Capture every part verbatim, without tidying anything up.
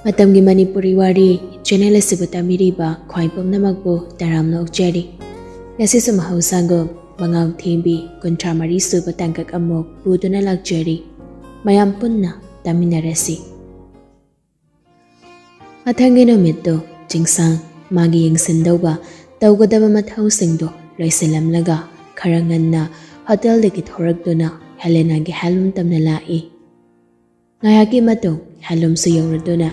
ꯃꯇꯝꯒꯤ ꯃꯅꯤꯄꯨꯔꯤ ꯋꯥꯔꯤ ꯆꯦꯅꯦꯜ ꯑꯁꯤꯕꯨ ꯇꯥꯕꯤꯔꯤꯕ ꯈ꯭ꯋꯥꯏ ꯄꯨꯝꯅꯃꯛꯄꯨ ꯇꯔꯥꯝꯅ ꯑꯣꯛꯆꯔꯤ꯫ ꯉꯁꯤꯁꯨ ꯃꯍꯧꯁꯥꯒꯨꯝ ꯃꯉꯥꯎ ꯊꯤꯕꯤ ꯀꯨꯟꯊ꯭ꯔꯥ ꯃꯔꯤ ꯁꯨꯕ ꯇꯥꯡꯀꯛ ꯑꯃꯨꯛ ꯄꯨꯗꯨꯅ ꯂꯥꯛꯆꯔꯤ꯫ ꯃꯌꯥꯝ ꯄꯨꯟꯅ ꯇꯥꯃꯤꯟꯅꯔꯁꯤ꯫ ꯃꯊꯪꯒꯤ ꯅꯨꯃꯤꯠꯇꯨ ꯆꯤꯡꯁꯥꯡ ꯃꯥꯒꯤ ꯌꯦꯡꯁꯤꯟꯗꯧꯕ ꯇꯧꯒꯗꯕ ꯃꯊꯧꯁꯤꯡꯗꯨ ꯂꯣꯏꯁꯤꯜꯂꯝꯂꯒ ꯈꯔ ꯉꯟꯅ ꯍꯣꯇꯦꯜꯗꯒꯤ ꯊꯣꯔꯛꯇꯨꯅ ꯍꯦꯂꯦꯅꯥꯒꯤ ꯍꯦꯟꯂꯨꯝ ꯇꯝꯅ ꯂꯥꯛꯏ꯫ ꯉꯥꯏꯍꯥꯛꯀꯤ ꯃꯇꯨꯡ ꯍꯦꯟꯂꯨꯝꯁꯨ ꯌꯧꯔꯗꯨꯅ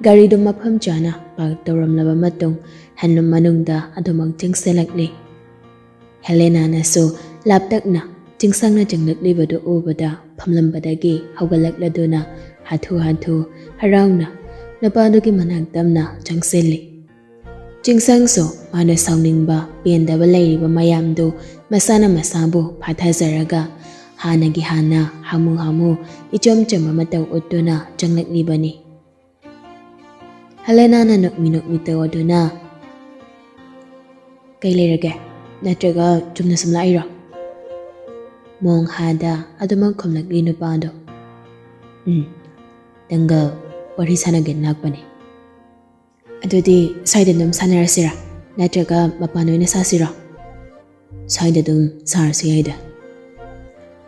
ꯒꯥꯔꯤꯗꯨ ꯃꯐꯝ ꯆꯥꯅ ꯄꯥꯔꯛ ꯇꯧꯔꯝꯂꯕ ꯃꯇꯨꯡ ꯍꯦꯟꯂꯨꯝ ꯃꯅꯨꯡꯗ ꯑꯗꯨꯃꯛ ꯆꯪꯁꯤꯜꯂꯛꯂꯤ꯫ ꯍꯦꯂꯦꯅꯥꯅꯁꯨ ꯂꯥꯞꯇꯛꯅ ꯆꯤꯡꯁꯥꯡꯅ ꯆꯪꯂꯛꯂꯤꯕꯗꯨ ꯎꯕꯗ ꯐꯝꯂꯝꯕꯗꯒꯤ ꯍꯧꯒꯠꯂꯛꯂꯗꯨꯅ ꯍꯥꯊꯨ ꯍꯥꯊꯨ ꯍꯔꯥꯎꯅ ꯅꯨꯄꯥꯗꯨꯒꯤ ꯃꯅꯥꯛ ꯇꯝꯅ ꯆꯪꯁꯤꯜꯂꯤ꯫ ꯆꯤꯡꯁꯥꯡꯁꯨ ꯃꯥꯅ ꯁꯥꯎꯅꯤꯡꯕ ꯄꯦꯟꯗꯕ ꯂꯩꯔꯤꯕ ꯃꯌꯥꯝꯗꯨ ꯃꯁꯥꯅ ꯃꯁꯥꯕꯨ ꯐꯥꯊꯖꯔꯒ ꯍꯥꯟꯅꯒꯤ ꯍꯥꯟꯅ ꯍꯥꯃꯨ ꯍꯥꯃꯨ ꯏꯆꯝ ꯆꯝꯕ ꯃꯇꯧ ꯎꯠꯇꯨꯅ ꯆꯪꯂꯛꯂꯤꯕꯅꯤ꯫ ꯍꯦꯂꯦꯅꯥꯅ ꯅꯣꯛꯃꯤ ꯅꯣꯛꯃꯤ ꯇꯧꯗꯨꯅ, "ꯀꯩ ꯂꯩꯔꯒꯦ? ꯅꯠꯇ꯭ꯔꯒ ꯆꯨꯝꯅ ꯁꯨꯝ ꯂꯥꯛꯏꯔꯣ?" ꯃꯣꯡ ꯍꯥꯗ ꯑꯗꯨꯃꯛ ꯈꯨꯝꯂꯛꯂꯤ ꯅꯨꯄꯥꯗꯣ꯫ "ꯎꯝ, ꯅꯪꯒ ꯋꯥꯔꯤ ꯁꯥꯟꯅꯒꯦꯅ ꯂꯥꯛꯄꯅꯦ꯫ ꯑꯗꯨꯗꯤ ꯁ꯭ꯋꯥꯏꯗ ꯑꯗꯨꯝ ꯁꯥꯟꯅꯔꯁꯤꯔꯥ? ꯅꯠꯇ꯭ꯔꯒ ꯃꯄꯥꯟ ꯑꯣꯏꯅ ꯁꯥꯁꯤꯔꯣ?" "ꯁ꯭ꯋꯥꯏꯗ ꯑꯗꯨꯝ ꯁꯥꯔꯁꯨ ꯌꯥꯏꯗ꯫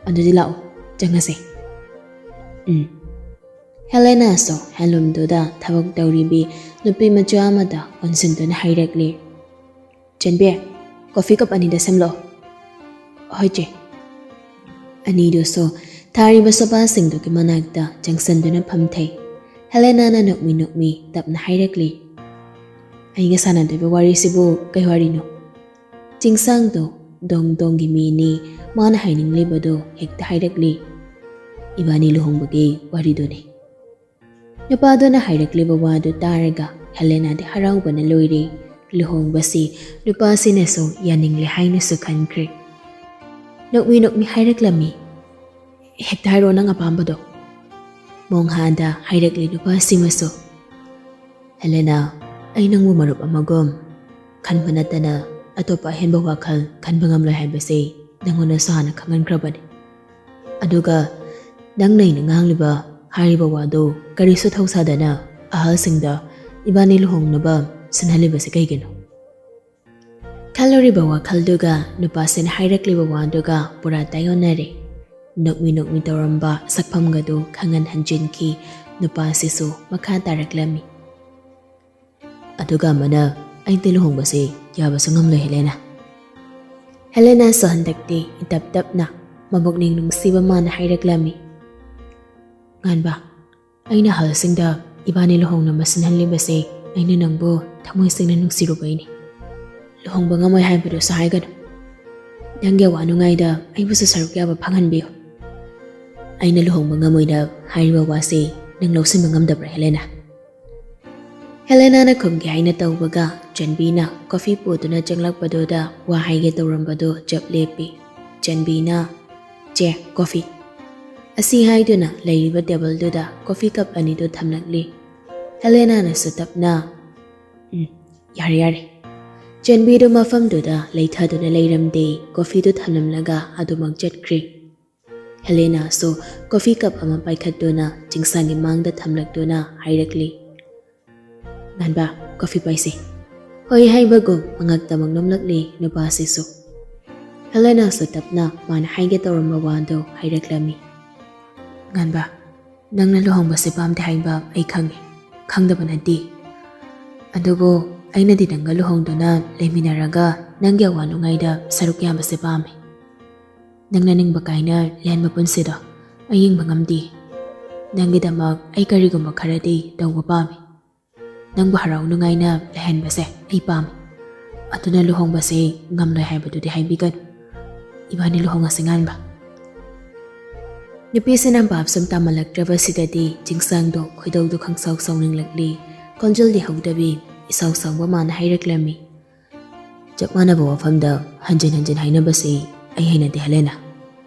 ꯑꯗꯨꯗꯤ ꯂꯥꯛꯑꯣ, ꯆꯪꯉꯁꯦ꯫" ꯎꯝ꯫ ꯍꯦꯂꯦꯅꯥꯁꯨ ꯍꯦꯟꯂꯨꯝꯗꯨꯗ ꯊꯕꯛ ꯇꯧꯔꯤꯕꯤ ꯅꯨꯄꯤ ꯃꯆꯥ ꯑꯃꯗ ꯑꯣꯟꯁꯤꯟꯗꯨꯅ ꯍꯥꯏꯔꯛꯂꯤ, "ꯆꯦꯟꯕꯤ, ꯀꯣꯐꯤ ꯀꯞ ꯑꯅꯤꯗ ꯁꯦꯝꯂꯛꯑꯣ꯫" "ꯍꯣꯏ ꯆꯦ꯫" ꯑꯅꯤꯗꯨꯁꯨ ꯊꯥꯔꯤꯕ ꯁꯣꯐꯥꯁꯤꯡꯗꯨꯒꯤ ꯃꯅꯥꯛꯇ ꯆꯪꯁꯤꯟꯗꯨꯅ ꯐꯝꯊꯩ꯫ ꯍꯦꯂꯦꯅꯥꯅ ꯅꯣꯛꯃꯤ ꯅꯣꯛꯃꯤ ꯇꯞꯅ ꯍꯥꯏꯔꯛꯂꯤ, "ꯑꯩꯒ ꯁꯥꯟꯅꯗꯣꯏꯕ ꯋꯥꯔꯤꯁꯤꯕꯨ ꯀꯩ ꯋꯥꯔꯤꯅꯣ?" ꯆꯤꯡꯁꯥꯡꯗꯣ ꯗꯣꯡ ꯗꯣꯡꯒꯤ ꯃꯤꯅꯤ, ꯃꯥꯅ ꯍꯥꯏꯅꯤꯡꯂꯤꯕꯗꯣ ꯍꯦꯛꯇ ꯍꯥꯏꯔꯛꯂꯤ꯫ "ꯏꯕꯥꯅꯤ ꯂꯨꯍꯣꯡꯕꯒꯤ ꯋꯥꯔꯤꯗꯨꯅꯤ꯫" ꯅꯨꯄꯥꯗꯨꯅ ꯍꯥꯏꯔꯛꯂꯤꯕ ꯋꯥꯗꯨ ꯇꯥꯔꯒ ꯍꯦꯂꯦꯅꯥꯗꯤ ꯍꯔꯥꯎꯕꯅ ꯂꯣꯏꯔꯦ꯫ ꯂꯨꯍꯣꯡꯕꯁꯤ ꯅꯨꯄꯥꯁꯤꯅꯁꯨ ꯌꯥꯅꯤꯡꯂꯦ ꯍꯥꯏꯅꯁꯨ ꯈꯟꯈ꯭ꯔꯦ꯫ ꯅꯣꯛꯃꯤ ꯅꯣꯛꯃꯤ ꯍꯥꯏꯔꯛꯂꯝꯃꯤ, "ꯍꯦꯛꯇ ꯍꯥꯏꯔꯣ ꯅꯪ ꯑꯄꯥꯝꯕꯗꯣ꯫" ꯃꯣꯡꯍꯥꯗ ꯍꯥꯏꯔꯛꯂꯤ ꯅꯨꯄꯥꯁꯤꯃꯁꯨ꯫ "ꯍꯦꯂꯦꯅꯥ, ꯑꯩ ꯅꯪꯕꯨ ꯃꯔꯨꯞ ꯑꯃꯒꯨꯝ ꯈꯟꯕ ꯅꯠꯇꯅ ꯑꯇꯣꯞꯄ ꯑꯍꯦꯟꯕ ꯋꯥꯈꯜ ꯈꯟꯕ ꯉꯝꯂꯣꯏ ꯍꯥꯏꯕꯁꯦ ꯅꯪꯉꯣꯟꯗꯁꯨ ꯍꯥꯟꯅ ꯈꯪꯍꯟꯈ꯭ꯔꯕꯅꯤ꯫ ꯑꯗꯨꯒ ꯅꯪꯅ ꯑꯩꯅ ꯉꯥꯡꯂꯤꯕ, ꯍꯥꯏꯔꯤꯕ ꯋꯥꯗꯨ ꯀꯔꯤꯁꯨ ꯊꯧꯁꯥꯗꯅ ꯑꯍꯜꯁꯤꯡꯗ ꯏꯕꯥꯅꯤ ꯂꯨꯍꯣꯡꯅꯕ ꯁꯤꯟꯍꯜꯂꯤꯕꯁꯤ ꯀꯩꯒꯤꯅꯣ? ꯈꯜꯂꯨꯔꯤꯕ ꯋꯥꯈꯜꯗꯨꯒ ꯅꯨꯄꯥꯁꯤꯅ ꯍꯥꯏꯔꯛꯂꯤꯕ ꯋꯥꯗꯨꯒ ꯄꯨꯔꯥ ꯇꯥꯏꯑꯣꯟꯅꯔꯦ꯫ ꯅꯣꯛꯃꯤ ꯅꯣꯛꯃꯤ ꯇꯧꯔꯝꯕ ꯁꯛꯐꯝꯒꯗꯨ ꯈꯪꯍꯟ ꯍꯟꯖꯤꯟꯈꯤ꯫ ꯅꯨꯄꯥꯁꯤꯁꯨ ꯃꯈꯥ ꯇꯥꯔꯛꯂꯝꯃꯤ꯫ ꯑꯗꯨꯒ ꯑꯃꯅ, "ꯑꯩꯗꯤ ꯂꯨꯍꯣꯡꯕꯁꯦ ꯌꯥꯕꯁꯨ ꯉꯝꯂꯣꯏ, ꯍꯦꯂꯦꯅꯥ꯫" ꯍꯦꯂꯦꯅꯥꯁꯨ ꯍꯟꯗꯛꯇꯤ ꯏꯇꯞ ꯇꯞꯅ ꯃꯕꯨꯛꯅꯤꯡ ꯅꯨꯡꯁꯤꯕ ꯃꯥꯅ ꯍꯥꯏꯔꯛꯂꯝꯃꯤ꯫ "ꯉꯥꯟꯕ, ꯑꯩꯅ ꯑꯍꯜꯁꯤꯡꯗ ꯏꯕꯥꯅꯤ ꯂꯨꯍꯣꯡꯅꯕ ꯁꯤꯟꯍꯜꯂꯤꯕꯁꯦ ꯑꯩꯅ ꯅꯪꯕꯨ ꯊꯃꯣꯏ ꯁꯦꯡꯅ ꯅꯨꯡꯁꯤꯔꯨꯕꯩꯅꯤ꯫ ꯂꯨꯍꯣꯡꯕ ꯉꯝꯃꯣꯏ ꯍꯥꯏꯕꯗꯨꯁꯨ ꯍꯥꯏꯒꯅꯨ꯫ ꯅꯪꯒꯤ ꯑꯋꯥ ꯅꯨꯡꯉꯥꯏꯗ ꯑꯩꯕꯨꯁꯨ ꯁꯔꯨꯛ ꯌꯥꯕ ꯐꯪꯍꯟꯕꯤꯌꯨ꯫" "ꯑꯩꯅ ꯂꯨꯍꯣꯡꯕ ꯉꯝꯃꯣꯏꯅ ꯍꯥꯏꯔꯤꯕ ꯋꯥꯁꯦ ꯅꯪ ꯂꯧꯁꯤꯟꯕ ꯉꯝꯗꯕ꯭ꯔꯥ, ꯍꯦꯂꯦꯅꯥ?" ꯍꯦꯂꯦꯅꯥꯅ ꯈꯨꯝꯒꯦ ꯍꯥꯏꯅ ꯇꯧꯕꯒ ꯆꯟꯕꯤꯅ ꯀꯣꯐꯤ ꯄꯨꯗꯨꯅ ꯆꯪꯂꯛꯄꯗꯨꯗ ꯋꯥ ꯍꯥꯏꯒꯦ ꯇꯧꯔꯝꯕꯗꯨ ꯆꯞ ꯂꯦꯞꯄꯤ꯫ ꯆꯟꯕꯤꯅ, "ꯆꯦ, ꯀꯣꯐꯤ꯫" ꯑꯁꯤ ꯍꯥꯏꯗꯨꯅ ꯂꯩꯔꯤꯕ ꯇꯦꯕꯜꯗꯨꯗ ꯀꯣꯐꯤ ꯀꯞ ꯑꯅꯤꯗꯨ ꯊꯝꯂꯛꯂꯤ꯫ ꯍꯦꯂꯦꯅꯥꯅꯁꯨ ꯇꯞꯅ, "ꯎꯝ, ꯌꯥꯔꯦ, ꯌꯥꯔꯦ꯫" ꯆꯟꯕꯤꯗꯨ ꯃꯐꯝꯗꯨꯗ ꯂꯩꯊꯗꯨꯅ ꯂꯩꯔꯝꯗꯦ, ꯀꯣꯐꯤꯗꯨ ꯊꯝꯂꯝꯂꯒ ꯑꯗꯨꯃꯛ ꯆꯠꯈ꯭ꯔꯦ꯫ ꯍꯦꯂꯦꯅꯥꯁꯨ ꯀꯣꯐꯤ ꯀꯞ ꯑꯃ ꯄꯥꯏꯈꯠꯇꯨꯅ ꯆꯤꯡꯁꯥꯡꯒꯤ ꯃꯥꯡꯗ ꯊꯝꯂꯛꯇꯨꯅ ꯍꯥꯏꯔꯛꯂꯤ, "ꯉꯥꯟꯕ, ꯀꯣꯐꯤ ꯄꯥꯏꯁꯤ꯫" ꯍꯣꯏ ꯍꯥꯏꯕꯒꯨꯝ ꯃꯉꯛꯇꯃꯛ ꯅꯣꯝꯂꯛꯂꯤ ꯅꯨꯄꯥꯁꯤꯁꯨ꯫ ꯍꯦꯂꯦꯅꯥꯁꯨ ꯇꯞꯅ ꯃꯥꯅ ꯍꯥꯏꯒꯦ ꯇꯧꯔꯝꯕ ꯋꯥꯗꯨ ꯍꯥꯏꯔꯛꯂꯝꯃꯤ꯫ "ꯉꯥꯟꯕ, ꯅꯪꯅ ꯂꯨꯍꯣꯡꯕꯁꯦ ꯄꯥꯝꯗꯦ ꯍꯥꯏꯕ ꯑꯩ ꯈꯪꯉꯤ, ꯈꯪꯗꯕ ꯅꯠꯇꯦ꯫ ꯑꯗꯨꯕꯨ ꯑꯩꯅꯗꯤ ꯅꯪꯒ ꯂꯨꯍꯣꯡꯗꯨꯅ ꯂꯩꯃꯤꯟꯅꯔꯒ ꯅꯪꯒꯤ ꯑꯋꯥ ꯅꯨꯡꯉꯥꯏꯗ ꯁꯔꯨꯛ ꯌꯥꯕꯁꯦ ꯄꯥꯝꯃꯤ꯫ ꯅꯪꯅ ꯅꯤꯡꯕ ꯀꯥꯏꯅ ꯂꯦꯟꯕ ꯄꯨꯟꯁꯤꯗꯣ ꯑꯩ ꯌꯦꯡꯕ ꯉꯝꯗꯦ꯫ ꯅꯪꯒꯤꯗꯃꯛ ꯑꯩ ꯀꯔꯤꯒꯨꯝꯕ ꯈꯔꯗꯤ ꯇꯧꯕ ꯄꯥꯝꯃꯤ꯫ ꯅꯪꯕꯨ ꯍꯔꯥꯎ ꯅꯨꯡꯉꯥꯏꯅ ꯂꯩꯍꯟꯕꯁꯦ ꯑꯩ ꯄꯥꯝꯃꯤ꯫ ꯑꯗꯨꯅ ꯂꯨꯍꯣꯡꯕꯁꯦ ꯉꯝꯂꯣꯏ ꯍꯥꯏꯕꯗꯨꯗꯤ ꯍꯥꯏꯕꯤꯒꯅꯨ꯫ ꯏꯕꯥꯅꯤ ꯂꯨꯍꯣꯡꯉꯁꯤ, ꯉꯥꯟꯕ꯫" ꯅꯨꯄꯤꯁꯤꯅ ꯚꯥꯞ ꯁꯨꯝ ꯇꯥꯃꯜꯂꯛꯇ꯭ꯔꯕꯁꯤꯗꯗꯤ ꯆꯤꯡꯁꯥꯡꯗꯣ ꯈꯣꯏꯗꯧꯗꯨ ꯈꯪꯁꯥꯎ ꯁꯥꯎꯅꯤꯡꯂꯛꯂꯤ꯫ ꯈꯣꯟꯖꯦꯜꯗꯤ ꯍꯧꯗꯕꯤ, ꯏꯁꯥꯎ ꯁꯥꯎꯕ ꯃꯥꯅ ꯍꯥꯏꯔꯛꯂꯝꯃꯤ, "ꯆꯞ ꯃꯥꯟꯅꯕ ꯋꯥꯐꯝꯗ ꯍꯟꯖꯤꯟ ꯍꯟꯖꯤꯟ ꯍꯥꯏꯅꯕꯁꯤ ꯑꯩ ꯍꯩꯅꯗꯦ, ꯍꯦꯂꯦꯅꯥ꯫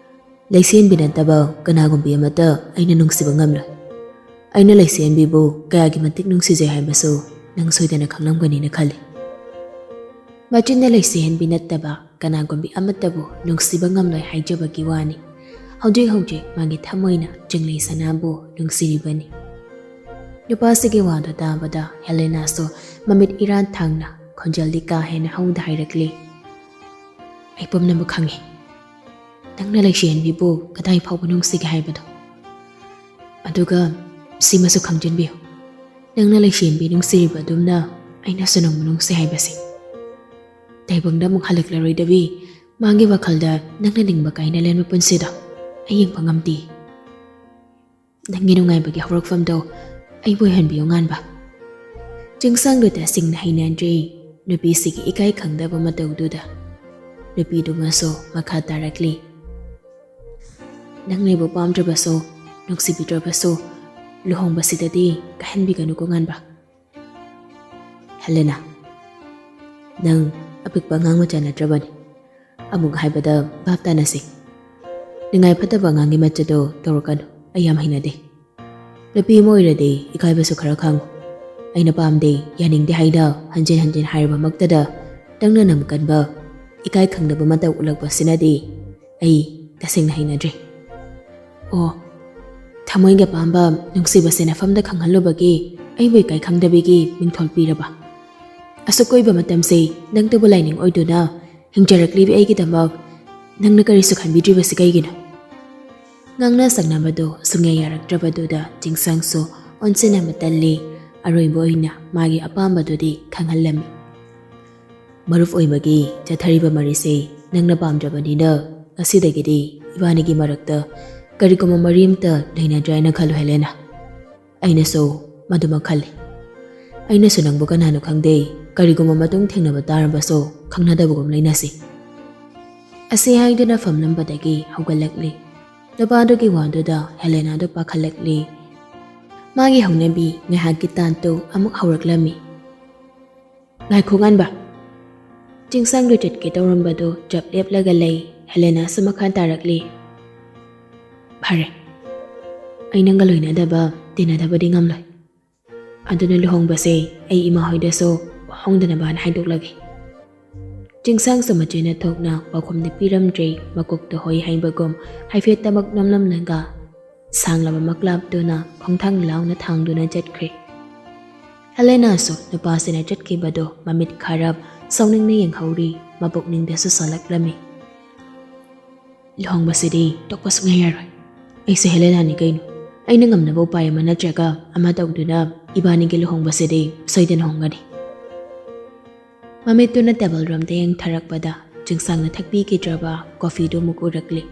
ꯂꯩꯁꯦꯟꯕꯤ ꯅꯠꯇꯕ ꯀꯅꯥꯒꯨꯝꯕꯤ ꯑꯃꯠꯇ ꯑꯩꯅ ꯅꯨꯡꯁꯤꯕ ꯉꯝꯂꯣꯏ꯫ ꯑꯩꯅ ꯂꯩꯁꯦꯟꯕꯤꯕꯨ ꯀꯌꯥꯒꯤ ꯃꯇꯤꯛ ꯅꯨꯡꯁꯤꯖꯩ ꯍꯥꯏꯕꯁꯨ ꯅꯪ ꯁꯣꯏꯗꯅ ꯈꯪꯂꯝꯒꯅꯤꯅ ꯈꯜꯂꯤ꯫" ꯃꯆꯤꯟꯗ ꯂꯩꯁꯦꯟꯕꯤ ꯅꯠꯇꯕ ꯀꯅꯥꯒꯨꯝꯕꯤ ꯑꯃꯠꯇꯕꯨ ꯅꯨꯡꯁꯤꯕ ꯉꯝꯂꯣꯏ ꯍꯥꯏꯖꯕꯒꯤ ꯋꯥꯅꯤ꯫ ꯍꯧꯖꯤꯛ ꯍꯧꯖꯤꯛ ꯃꯥꯒꯤ ꯊꯃꯣꯏꯅ ꯆꯤꯡꯂꯩ ꯁꯅꯥꯕꯨ ꯅꯨꯡꯁꯤꯔꯤꯕꯅꯤ꯫ ꯅꯨꯄꯥꯁꯤꯒꯤ ꯋꯥꯗꯨ ꯇꯥꯕꯗ ꯍꯦꯂꯦꯅꯥꯁꯨ ꯃꯃꯤꯠ ꯏꯔꯥꯟ ꯊꯥꯡꯅ, ꯈꯣꯟꯖꯦꯜꯗꯤ ꯀꯥ ꯍꯦꯟꯅ ꯍꯧꯅ ꯍꯥꯏꯔꯛꯂꯤ, "ꯑꯩ ꯄꯨꯝꯅꯃꯛ ꯈꯪꯏ꯫ ꯅꯪꯅ ꯂꯩꯁꯦꯟꯕꯤꯕꯨ ꯀꯗꯥꯏ ꯐꯥꯎꯕ ꯅꯨꯡꯁꯤꯒꯦ ꯍꯥꯏꯕꯗꯣ꯫ ꯑꯗꯨꯒ ꯁꯤꯃꯁꯨ ꯈꯪꯖꯤꯟꯕꯤꯌꯨ, ꯅꯪꯅ ꯂꯩꯁꯦꯟꯕꯤ ꯅꯨꯡꯁꯤꯔꯤꯕ ꯑꯗꯨꯝꯅ ꯑꯩꯅꯁꯨ ꯅꯪꯕꯨ ꯅꯨꯡꯁꯤ ꯍꯥꯏꯕꯁꯤ꯫ ꯇꯥꯏꯕꯪꯗ ꯑꯃꯨꯛ ꯍꯜꯂꯛꯂꯔꯣꯏꯗꯕꯤ ꯃꯥꯒꯤ ꯋꯥꯈꯜꯗ ꯅꯪꯅ ꯅꯤꯡꯕ ꯀꯥꯏꯅ ꯂꯦꯟꯕ ꯄꯨꯟꯁꯤꯗꯣ ꯑꯩ ꯌꯦꯡꯕ ꯉꯝꯗꯦ꯫ ꯅꯪꯒꯤ ꯅꯨꯡꯉꯥꯏꯕꯒꯤ ꯍꯧꯔꯛꯐꯝꯗꯣ ꯑꯩꯕꯨ ꯑꯣꯏꯍꯟꯕꯤꯌꯨ, ꯉꯥꯟꯕ꯫" ꯆꯤꯡꯁꯥꯡꯗꯨ ꯇꯁꯦꯡꯅ ꯍꯩꯅꯗ꯭ꯔꯦ ꯅꯨꯄꯤꯁꯤꯒꯤ ꯏꯀꯥꯏ ꯈꯪꯗꯕ ꯃꯇꯧꯗꯨꯗ꯫ ꯅꯨꯄꯤꯗꯨꯃꯁꯨ ꯃꯈꯥ ꯇꯥꯔꯛꯂꯤ, "ꯅꯪꯅ ꯑꯩꯕꯨ ꯄꯥꯝꯗ꯭ꯔꯕꯁꯨ, ꯅꯨꯡꯁꯤꯕꯤꯗ꯭ꯔꯕꯁꯨ, ꯂꯨꯍꯣꯡꯕꯁꯤꯗꯗꯤ ꯀꯥꯏꯍꯟꯕꯤꯒꯅꯨꯀꯣ, ꯉꯥꯟꯕ꯫" "ꯍꯦꯂꯦꯅꯥ, ꯅꯪ ꯑꯄꯤꯛꯄ ꯑꯉꯥꯡ ꯃꯆꯥ ꯅꯠꯇ꯭ꯔꯕꯅꯤ꯫ ꯑꯃꯨꯛ ꯍꯥꯏꯕꯗ ꯚꯥꯞ ꯇꯥꯅꯁꯤ꯫ ꯅꯤꯡꯉꯥꯏ ꯐꯠꯇꯕ ꯑꯉꯥꯡꯒꯤ ꯃꯆꯠꯇꯣ ꯇꯧꯔꯛꯀꯅꯨ, ꯑꯩ ꯌꯥꯝ ꯍꯩꯅꯗꯦ꯫ ꯅꯨꯄꯤ ꯑꯃ ꯑꯣꯏꯔꯗꯤ ꯏꯀꯥꯏꯕꯁꯨ ꯈꯔ ꯈꯪꯉꯨ꯫ ꯑꯩꯅ ꯄꯥꯝꯗꯦ, ꯌꯥꯅꯤꯡꯗꯦ ꯍꯥꯏꯅ ꯍꯟꯖꯤꯟ ꯍꯟꯖꯤꯟ ꯍꯥꯏꯔꯕꯃꯛꯇꯗ ꯅꯪꯅ ꯅꯝ ꯀꯟꯕ, ꯏꯀꯥꯏ ꯈꯪꯗꯕ ꯃꯇꯧ ꯎꯠꯂꯛꯄꯁꯤꯅꯗꯤ ꯑꯩ ꯇꯁꯦꯡꯅ ꯍꯩꯅꯗ꯭ꯔꯦ꯫ ꯑꯣ, ꯊꯃꯣꯏꯒꯤ ꯑꯄꯥꯝꯕ ꯅꯨꯡꯁꯤꯕꯁꯦ ꯅꯐꯝꯗ ꯈꯪꯍꯜꯂꯨꯕꯒꯤ ꯑꯩꯕꯨ ꯏꯀꯥꯏ ꯈꯪꯗꯕꯤꯒꯤ ꯃꯤꯡꯊꯣꯜ ꯄꯤꯔꯕ? ꯑꯁꯨꯛ ꯀꯨꯏꯕ ꯃꯇꯝꯁꯦ ꯅꯪꯇꯕꯨ ꯂꯥꯏꯅꯤꯡ ꯑꯣꯏꯗꯨꯅ ꯍꯤꯡꯖꯔꯛꯂꯤꯕꯤ ꯑꯩꯒꯤꯗꯃꯛ ꯅꯪꯅ ꯀꯔꯤꯁꯨ ꯈꯟꯕꯤꯗ꯭ꯔꯤꯕꯁꯤ ꯀꯩꯒꯤꯅꯣ?" ꯉꯥꯡꯅ ꯁꯛꯅꯕꯗꯨ ꯁꯨꯡꯌꯥ ꯌꯥꯔꯛꯇ꯭ꯔꯕꯗꯨꯗ ꯆꯤꯡꯁꯥꯡꯁꯨ ꯑꯣꯟꯁꯤꯟꯅ ꯃꯇꯜꯂꯤ꯫ ꯑꯔꯣꯏꯕ ꯑꯣꯏꯅ ꯃꯥꯒꯤ ꯑꯄꯥꯝꯕꯗꯨꯗꯤ ꯈꯪꯍꯜꯂꯝꯃꯤ꯫ "ꯃꯔꯨꯞ ꯑꯣꯏꯕꯒꯤ ꯆꯠꯊꯔꯤꯕ ꯃꯔꯤꯁꯦ ꯅꯪꯅ ꯄꯥꯝꯗ꯭ꯔꯕꯅꯤꯅ ꯉꯁꯤꯗꯒꯤꯗꯤ ꯏꯕꯥꯅꯤꯒꯤ ꯃꯔꯛꯇ ꯀꯔꯤꯒꯨꯝꯕ ꯃꯔꯤ ꯑꯃꯇ ꯂꯩꯅꯗ꯭ꯔꯦ ꯍꯥꯏꯅ ꯈꯜꯂꯨ, ꯍꯦꯂꯦꯅꯥ꯫ ꯑꯩꯅꯁꯨ ꯃꯗꯨꯃꯛ ꯈꯜꯂꯤ꯫ ꯑꯩꯅꯁꯨ ꯅꯪꯕꯨ ꯀꯅꯥꯅꯣ ꯈꯪꯗꯦ, ꯀꯔꯤꯒꯨꯝꯕ ꯃꯇꯨꯡ ꯊꯦꯡꯅꯕ ꯇꯥꯔꯕꯁꯨ ꯈꯪꯅꯗꯕꯒꯨꯝ ꯂꯩꯅꯁꯤ꯫" ꯑꯁꯤ ꯍꯥꯏꯗꯨꯅ ꯐꯝꯂꯝꯕꯗꯒꯤ ꯍꯧꯒꯠꯂꯛꯂꯤ꯫ ꯅꯨꯄꯥꯗꯨꯒꯤ ꯋꯥꯗꯨꯗ ꯍꯦꯂꯦꯅꯥꯗꯨ ꯄꯥꯈꯠꯂꯛꯂꯤ꯫ ꯃꯥꯒꯤ ꯍꯧꯅꯕꯤ ꯉꯥꯏꯍꯥꯛꯀꯤ ꯇꯥꯟꯇꯨ ꯑꯃꯨꯛ ꯍꯧꯔꯛꯂꯝꯃꯤ꯫ "ꯉꯥꯏꯈꯣ, ꯉꯥꯟꯕ!" ꯆꯤꯡꯁꯥꯡꯗꯨ ꯆꯠꯀꯦ ꯇꯧꯔꯝꯕꯗꯨ ꯆꯞ ꯂꯦꯞꯂꯒ ꯂꯩ꯫ ꯍꯦꯂꯦꯅꯥꯁꯨ ꯃꯈꯥ ꯇꯥꯔꯛꯂꯤ, "ꯐꯔꯦ, ꯑꯩ ꯅꯪꯒ ꯂꯣꯏꯅꯗꯕ, ꯇꯤꯟꯅꯗꯕꯗꯤ ꯉꯝꯂꯣꯏ꯫ ꯑꯗꯨꯅ ꯂꯨꯍꯣꯡꯕꯁꯦ ꯑꯩ ꯏꯃꯥ ꯍꯣꯏꯗꯁꯨ ꯍꯣꯡꯗꯅꯕꯅ ꯍꯥꯏꯗꯣꯛꯂꯒꯦ꯫" ꯆꯤꯡꯁꯥꯡꯁꯨ ꯃꯆꯤꯟꯅ ꯊꯣꯛꯅ ꯄꯥꯎꯈꯨꯝꯗꯤ ꯄꯤꯔꯝꯗ꯭ꯔꯦ꯫ ꯃꯀꯣꯛꯇ ꯍꯣꯏ ꯍꯥꯏꯕꯒꯨꯝ ꯍꯥꯏꯐꯦꯠꯇꯃꯛ ꯅꯣꯝꯂꯝꯂꯒ, ꯁꯥꯡꯂꯕ ꯃꯛꯂꯥꯞꯇꯨꯅ ꯈꯣꯡꯊꯥꯡ ꯂꯥꯎꯅ ꯊꯥꯡꯗꯨꯅ ꯆꯠꯈ꯭ꯔꯦ꯫ ꯍꯦꯂꯦꯅꯥꯁꯨ ꯅꯨꯄꯥꯁꯤꯅ ꯆꯠꯈꯤꯕꯗꯣ ꯃꯃꯤꯠ ꯈꯔ ꯁꯥꯎꯅꯤꯡꯅ ꯌꯦꯡꯍꯧꯔꯤ, ꯃꯄꯨꯛꯅꯤꯡꯗꯁꯨ ꯁꯣꯜꯂꯛꯂꯝꯃꯤ꯫ "ꯂꯨꯍꯣꯡꯕꯁꯤꯗꯤ ꯇꯣꯛꯄ ꯁꯨꯡꯌꯥ ꯌꯥꯔꯣꯏ꯫ ꯑꯩꯁꯦ ꯍꯦꯂꯦꯅꯥꯅꯤ ꯀꯩꯅꯣ꯫ ꯑꯩꯅ ꯉꯝꯅꯕ ꯎꯄꯥꯏ ꯑꯃ ꯅꯠꯇ꯭ꯔꯒ ꯑꯃ ꯇꯧꯗꯨꯅ ꯏꯕꯥꯅꯤꯒꯤ ꯂꯨꯍꯣꯡꯕꯁꯤꯗꯤ ꯁꯣꯏꯗꯅ ꯍꯣꯡꯒꯅꯤ"꯫ ꯃꯃꯤꯠꯇꯨꯅ ꯇꯦꯕꯜ ꯔꯣꯝꯗ ꯌꯦꯡꯊꯔꯛꯄꯗ ꯆꯤꯡꯁꯥꯡꯅ ꯊꯛꯄꯤꯈꯤꯗ꯭ꯔꯕ ꯀꯣꯐꯤꯗꯨ ꯑꯃꯨꯛ ꯎꯔꯛꯂꯤ꯫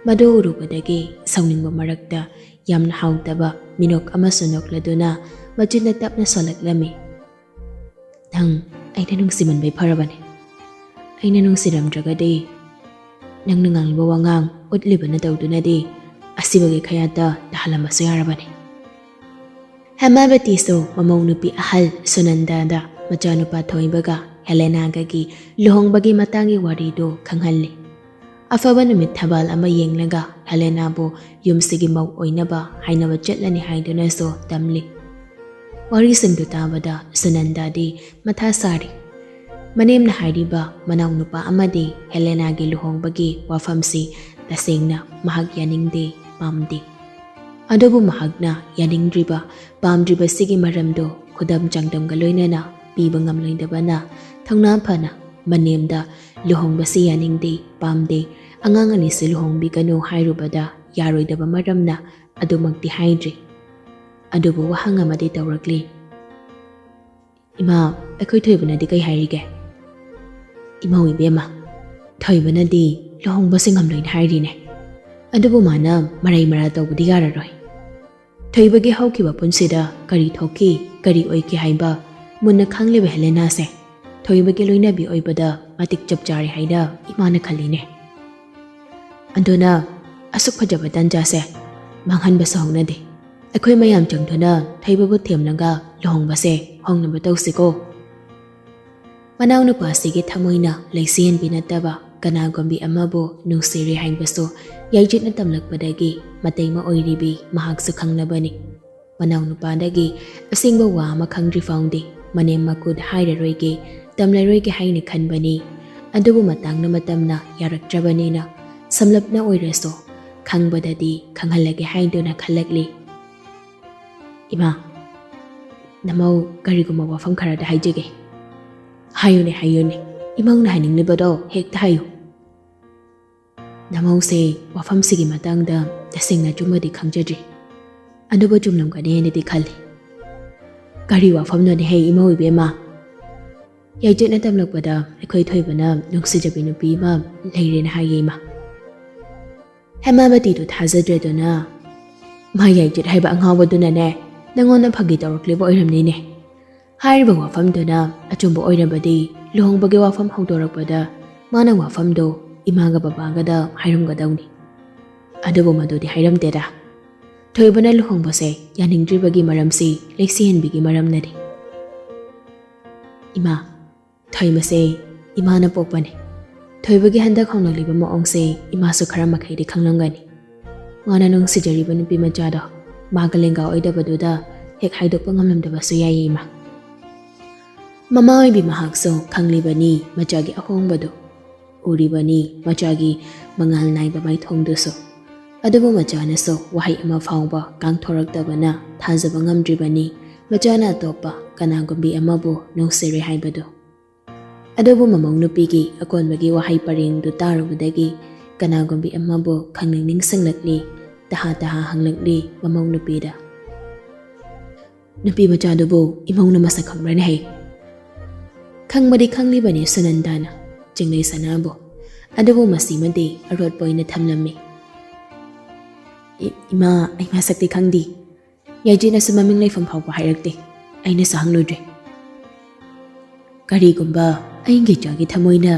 ꯃꯗꯨ ꯎꯔꯨꯕꯗꯒꯤ ꯁꯥꯎꯅꯤꯡꯕ ꯃꯔꯛꯇ ꯌꯥꯝꯅ ꯍꯥꯎꯇꯕ ꯃꯤꯅꯣꯛ ꯑꯃꯁꯨ ꯅꯣꯛꯂꯗꯨꯅ ꯃꯆꯤꯟꯗ ꯇꯞꯅ ꯁꯣꯜꯂꯛꯂꯝꯃꯤ꯫ "ꯅꯪ ꯑꯩꯅ ꯅꯨꯡꯁꯤꯃꯟꯕꯩ ꯐꯔꯕꯅꯦ꯫ ꯑꯩꯅ ꯅꯨꯡꯁꯤꯔꯝꯗ꯭ꯔꯒꯗꯤ ꯅꯪꯅ ꯉꯥꯡꯂꯤꯕ ꯋꯥꯉꯥꯡ, ꯎꯠꯂꯤꯕ ꯅꯇꯧꯗꯨꯅꯗꯤ ꯑꯁꯤꯕꯒꯤ ꯈꯌꯥꯠꯇ ꯇꯥꯍꯜꯂꯝꯕꯁꯨ ꯌꯥꯔꯕꯅꯤ"꯫ ꯍꯦꯃꯥꯕꯇꯤꯁꯨ ꯃꯃꯧ ꯅꯨꯄꯤ ꯑꯍꯜ ꯁꯨꯅꯟꯗꯥꯗ ꯃꯆꯥꯅꯨꯄꯥ ꯊꯣꯏꯕꯒ ꯍꯦꯂꯦꯅꯥꯒꯒꯤ ꯂꯨꯍꯣꯡꯕꯒꯤ ꯃꯇꯥꯡꯒꯤ ꯋꯥꯔꯤꯗꯨ ꯈꯪꯍꯜꯂꯤ꯫ ꯑꯐꯕ ꯅꯨꯃꯤꯠ ꯊꯕꯥꯜ ꯑꯃ ꯌꯦꯡꯂꯒ ꯍꯦꯂꯦꯅꯥꯕꯨ ꯌꯨꯝꯁꯤꯒꯤ ꯃꯧ ꯑꯣꯏꯅꯕ ꯍꯥꯏꯅꯕ ꯆꯠꯂꯅꯤ ꯍꯥꯏꯗꯨꯅꯁꯨ ꯇꯝꯂꯤ꯫ ꯋꯥꯔꯤꯁꯤꯡꯗꯨ ꯇꯥꯕꯗ ꯁꯨꯅꯟꯗꯥꯗꯤ ꯃꯊꯥ ꯁꯥꯔꯤ꯫ ꯃꯅꯦꯝꯅ ꯍꯥꯏꯔꯤꯕ ꯃꯅꯥꯎꯅꯨꯄꯥ ꯑꯃꯗꯤ ꯍꯦꯂꯦꯅꯥꯒꯤ ꯂꯨꯍꯣꯡꯕꯒꯤ ꯋꯥꯐꯝꯁꯤ ꯇꯁꯦꯡꯅ ꯃꯍꯥꯛ ꯌꯥꯅꯤꯡꯗꯦ, ꯄꯥꯝꯗꯦ꯫ ꯑꯗꯨꯕꯨ ꯃꯍꯥꯛꯅ ꯌꯥꯅꯤꯡꯗ꯭ꯔꯤꯕ, ꯄꯥꯝꯗ꯭ꯔꯤꯕꯁꯤꯒꯤ ꯃꯔꯝꯗꯨ ꯈꯨꯗꯝ ꯆꯥꯡꯗꯝꯒ ꯂꯣꯏꯅꯅ ꯄꯤꯕ ꯉꯝꯂꯣꯏꯗꯕꯅ ꯊꯧꯅꯥ ꯐꯅ ꯃꯅꯦꯝꯗ ꯂꯨꯍꯣꯡꯕꯁꯤ ꯌꯥꯅꯤꯡꯗꯦ, ꯄꯥꯝꯗꯦ, ꯑꯉꯥꯡ ꯑꯅꯤꯁꯤ ꯂꯨꯍꯣꯡꯕꯤꯒꯅꯨ ꯍꯥꯏꯔꯨꯕꯗ ꯌꯥꯔꯣꯏꯗꯕ ꯃꯔꯝꯅ ꯑꯗꯨꯃꯛꯇꯤ ꯍꯥꯏꯗ꯭ꯔꯤ꯫ ꯑꯗꯨꯕꯨ ꯋꯥꯍꯪ ꯑꯃꯗꯤ ꯇꯧꯔꯛꯂꯤ꯫ "ꯏꯃꯥ, ꯑꯩꯈꯣꯏ ꯊꯣꯏꯕꯅꯗꯤ ꯀꯩ ꯍꯥꯏꯔꯤꯒꯦ?" "ꯏꯃꯧ ꯏꯕꯦꯝꯃ, ꯊꯣꯏꯕꯅꯗꯤ ꯂꯨꯍꯣꯡꯕꯁꯦ ꯉꯝꯂꯣꯏꯅ ꯍꯥꯏꯔꯤꯅꯦ꯫ ꯑꯗꯨꯕꯨ ꯃꯥꯅ ꯃꯔꯩ ꯃꯔꯥ ꯇꯧꯕꯗꯤ ꯌꯥꯔꯔꯣꯏ꯫ ꯊꯣꯏꯕꯒꯤ ꯍꯧꯈꯤꯕ ꯄꯨꯟꯁꯤꯗ ꯀꯔꯤ ꯊꯣꯛꯈꯤ, ꯀꯔꯤ ꯑꯣꯏꯈꯤ ꯍꯥꯏꯕ ꯃꯨꯟꯅ ꯈꯪꯂꯤꯕ ꯍꯦꯂꯦꯅꯥꯁꯦ ꯊꯣꯏꯕꯒꯤ ꯂꯣꯏꯅꯕꯤ ꯑꯣꯏꯕꯗ ꯃꯇꯤꯛ ꯆꯞ ꯆꯥꯔꯦ ꯍꯥꯏꯅ ꯏꯃꯥꯅ ꯈꯜꯂꯤꯅꯦ꯫ ꯑꯗꯨꯅ ꯑꯁꯨꯛ ꯐꯖꯕ ꯇꯥꯟꯖꯥꯁꯦ ꯃꯥꯡꯍꯟꯕꯁꯨ ꯍꯧꯅꯗꯦ꯫ ꯑꯩꯈꯣꯏ ꯃꯌꯥꯝ ꯆꯪꯗꯨꯅ ꯊꯣꯏꯕꯕꯨ ꯊꯦꯝꯂꯒ ꯂꯨꯍꯣꯡꯕꯁꯦ ꯍꯣꯡꯅꯕ ꯇꯧꯁꯤꯀꯣ"꯫ ꯃꯅꯥꯎꯅꯨꯄꯥꯁꯤꯒꯤ ꯊꯃꯣꯏꯅ ꯂꯩꯁꯦꯟꯕꯤ ꯅꯠꯇꯕ ꯀꯅꯥꯒꯨꯝꯕꯤ ꯑꯃꯕꯨ ꯅꯨꯡꯁꯤꯔꯦ ꯍꯥꯏꯕꯁꯨ ꯌꯥꯏꯖꯠꯅ ꯇꯝꯂꯛꯄꯗꯒꯤ ꯃꯇꯩꯃ ꯑꯣꯏꯔꯤꯕꯤ ꯃꯍꯥꯛꯁꯨ ꯈꯪꯂꯕꯅꯤ꯫ ꯃꯅꯥꯎꯅꯨꯄꯥꯗꯒꯤ ꯑꯁꯦꯡꯕ ꯋꯥ ꯑꯃ ꯈꯪꯗ꯭ꯔꯤ ꯐꯥꯎꯗꯤ ꯃꯅꯦꯝ ꯃꯀꯨꯗ ꯍꯥꯏꯔꯔꯣꯏꯒꯦ, ꯇꯝꯂꯔꯣꯏꯒꯦ ꯍꯥꯏꯅ ꯈꯟꯕꯅꯤ꯫ ꯑꯗꯨꯕꯨ ꯃꯇꯥꯡꯅ ꯃꯇꯝꯅ ꯌꯥꯔꯛꯇ꯭ꯔꯕꯅꯤꯅ ꯁꯝꯂꯞꯅ ꯑꯣꯏꯔꯁꯨ ꯍꯪꯕꯗꯗꯤ ꯈꯪꯍꯜꯂꯒꯦ ꯍꯥꯏꯗꯨꯅ ꯈꯜꯂꯛꯂꯤ꯫ "ꯏꯃꯥ, ꯅꯃꯧ ꯀꯔꯤꯒꯨꯝꯕ ꯋꯥꯐꯝ ꯈꯔꯗ ꯍꯥꯏꯖꯒꯦ꯫" "ꯍꯥꯏꯌꯨꯅꯦ, ꯍꯥꯏꯌꯨꯅꯦ, ꯏꯃꯧꯅ ꯍꯥꯏꯅꯤꯡꯂꯤꯕꯗꯣ ꯍꯦꯛꯇ ꯍꯥꯏꯌꯨ꯫" "ꯅꯃꯧꯁꯦ ꯋꯥꯐꯝꯁꯤꯒꯤ ꯃꯇꯥꯡꯗ ꯇꯁꯦꯡꯅ ꯑꯆꯨꯝꯕꯗꯤ ꯈꯪꯖꯗ꯭ꯔꯤ, ꯑꯗꯨꯕꯨ ꯆꯨꯝꯂꯝꯒꯅꯤ ꯍꯥꯏꯅꯗꯤ ꯈꯜꯂꯤ꯫" "ꯀꯔꯤ ꯋꯥꯐꯝꯅꯣꯅꯦ ꯍꯦ ꯏꯃꯧ ꯏꯕꯦꯝꯃ?" "ꯌꯥꯏꯆꯦꯠꯅ ꯇꯝꯂꯛꯄꯗ ꯑꯩꯈꯣꯏ ꯊꯣꯏꯕꯅ ꯅꯨꯡꯁꯤꯖꯕꯤ ꯅꯨꯄꯤ ꯑꯃ ꯂꯩꯔꯦꯅ ꯍꯥꯏꯌꯦ ꯏꯃꯥ꯫" ꯍꯦꯃꯥꯕꯇꯤꯗꯨ ꯊꯥꯖꯗ꯭ꯔꯗꯨꯅ, "ꯃꯥ ꯌꯥꯏꯆꯦꯠ ꯍꯥꯏꯕ ꯑꯉꯥꯎꯕꯗꯨꯅꯅꯦ ꯅꯪꯉꯣꯟꯗ ꯐꯥꯒꯤ ꯇꯧꯔꯛꯂꯤꯕ ꯑꯣꯏꯔꯝꯅꯤꯅꯦ꯫ ꯍꯥꯏꯔꯤꯕ ꯋꯥꯐꯝꯗꯨꯅ ꯑꯆꯨꯝꯕ ꯑꯣꯏꯔꯕꯗꯤ ꯂꯨꯍꯣꯡꯕꯒꯤ ꯋꯥꯐꯝ ꯍꯧꯗꯣꯔꯛꯄꯗ ꯃꯥꯅ ꯋꯥꯐꯝꯗꯣ ꯏꯃꯥꯒ ꯕꯕꯥꯒꯗ ꯍꯥꯏꯔꯝꯒꯗꯧꯅꯤ꯫ ꯑꯗꯨꯕꯨ ꯃꯗꯨꯗꯤ ꯍꯥꯏꯔꯝꯗꯦꯗ꯫ ꯊꯣꯏꯕꯅ ꯂꯨꯍꯣꯡꯕꯁꯦ ꯌꯥꯅꯤꯡꯗ꯭ꯔꯤꯕꯒꯤ ꯃꯔꯝꯁꯤ ꯂꯩꯁꯤꯍꯟꯕꯤꯒꯤ ꯃꯔꯝꯅꯅꯤ꯫" "ꯏꯃꯥ, ꯊꯣꯏꯕꯁꯦ ꯏꯃꯥꯅ ꯄꯣꯛꯄꯅꯦ꯫ ꯊꯣꯏꯕꯒꯤ ꯍꯟꯗꯛ ꯍꯣꯡꯂꯛꯂꯤꯕ ꯃꯑꯣꯡꯁꯦ ꯏꯃꯥꯁꯨ ꯈꯔ ꯃꯈꯩꯗꯤ ꯈꯪꯂꯝꯒꯅꯤ꯫ ꯃꯥꯅ ꯅꯨꯡꯁꯤꯖꯔꯤꯕ ꯅꯨꯄꯤ ꯃꯆꯥꯗꯣ ꯃꯥꯒ ꯂꯦꯡꯒꯥ ꯑꯣꯏꯗꯕꯗꯨꯗ ꯍꯦꯛ ꯍꯥꯏꯗꯣꯛꯄ ꯉꯝꯂꯝꯗꯕꯁꯨ ꯌꯥꯏꯌꯦ ꯏꯃꯥ꯫" ꯃꯃꯥ ꯑꯣꯏꯕꯤ ꯃꯍꯥꯛꯁꯨ ꯈꯪꯂꯤꯕꯅꯤ ꯃꯆꯥꯒꯤ ꯑꯍꯣꯡꯕꯗꯨ, ꯎꯔꯤꯕꯅꯤ ꯃꯆꯥꯒꯤ ꯃꯉꯥꯜ ꯅꯥꯏꯕ ꯃꯥꯏꯊꯣꯡꯗꯨꯁꯨ꯫ ꯑꯗꯨꯕꯨ ꯃꯆꯥꯅꯁꯨ ꯋꯥꯍꯩ ꯑꯃ ꯐꯥꯎꯕ ꯀꯥꯡꯊꯣꯔꯛꯇꯕꯅ ꯊꯥꯖꯕ ꯉꯝꯗ꯭ꯔꯤꯕꯅꯤ ꯃꯆꯥꯅ ꯑꯇꯣꯞꯄ ꯀꯅꯥꯒꯨꯝꯕꯤ ꯑꯃꯕꯨ ꯅꯨꯡꯁꯤꯔꯦ ꯍꯥꯏꯕꯗꯨ꯫ ꯑꯗꯨꯕꯨ ꯃꯃꯧ ꯅꯨꯄꯤꯒꯤ ꯑꯀꯣꯟꯕꯒꯤ ꯋꯥꯍꯩ ꯄꯔꯦꯡꯗꯨ ꯇꯥꯔꯨꯕꯗꯒꯤ ꯀꯅꯥꯒꯨꯝꯕꯤ ꯑꯃꯕꯨ ꯈꯪꯅꯤꯡ ꯅꯤꯡꯁꯤꯡꯂꯛꯂꯤ꯫ ꯇꯍꯥ ꯇꯍꯥ ꯍꯪꯂꯛꯂꯤ ꯃꯃꯧ ꯅꯨꯄꯤꯗ, "ꯅꯨꯄꯤ ꯃꯆꯥꯗꯨꯕꯨ ꯏꯃꯧꯅ ꯃꯁꯛ ꯈꯪꯕ꯭ꯔꯅꯦ ꯍꯩ?" ꯈꯪꯕꯗꯤ ꯈꯪꯂꯤꯕꯅꯤ ꯁꯨꯅꯟꯗꯥꯅ ꯆꯤꯡꯂꯩ ꯁꯅꯥꯕꯨ, ꯑꯗꯨꯕꯨ ꯃꯁꯤꯃꯗꯤ ꯑꯔꯣꯠꯄ ꯑꯣꯏꯅ ꯊꯝꯂꯝꯃꯤ꯫ "ꯏ-, ꯏꯃꯥ, ꯑꯩ ꯃꯁꯛꯇꯤ ꯈꯪꯗꯦ꯫ ꯌꯥꯏꯖꯤꯅꯁꯨ ꯃꯃꯤꯡ ꯂꯩꯐꯝ ꯐꯥꯎꯕ ꯍꯥꯏꯔꯛꯇꯦ꯫ ꯑꯩꯅꯁꯨ ꯍꯪꯂꯨꯗ꯭ꯔꯦ꯫" "ꯀꯔꯤꯒꯨꯝꯕ ꯑꯩꯒꯤ ꯏꯆꯥꯒꯤ ꯊꯃꯣꯏꯅ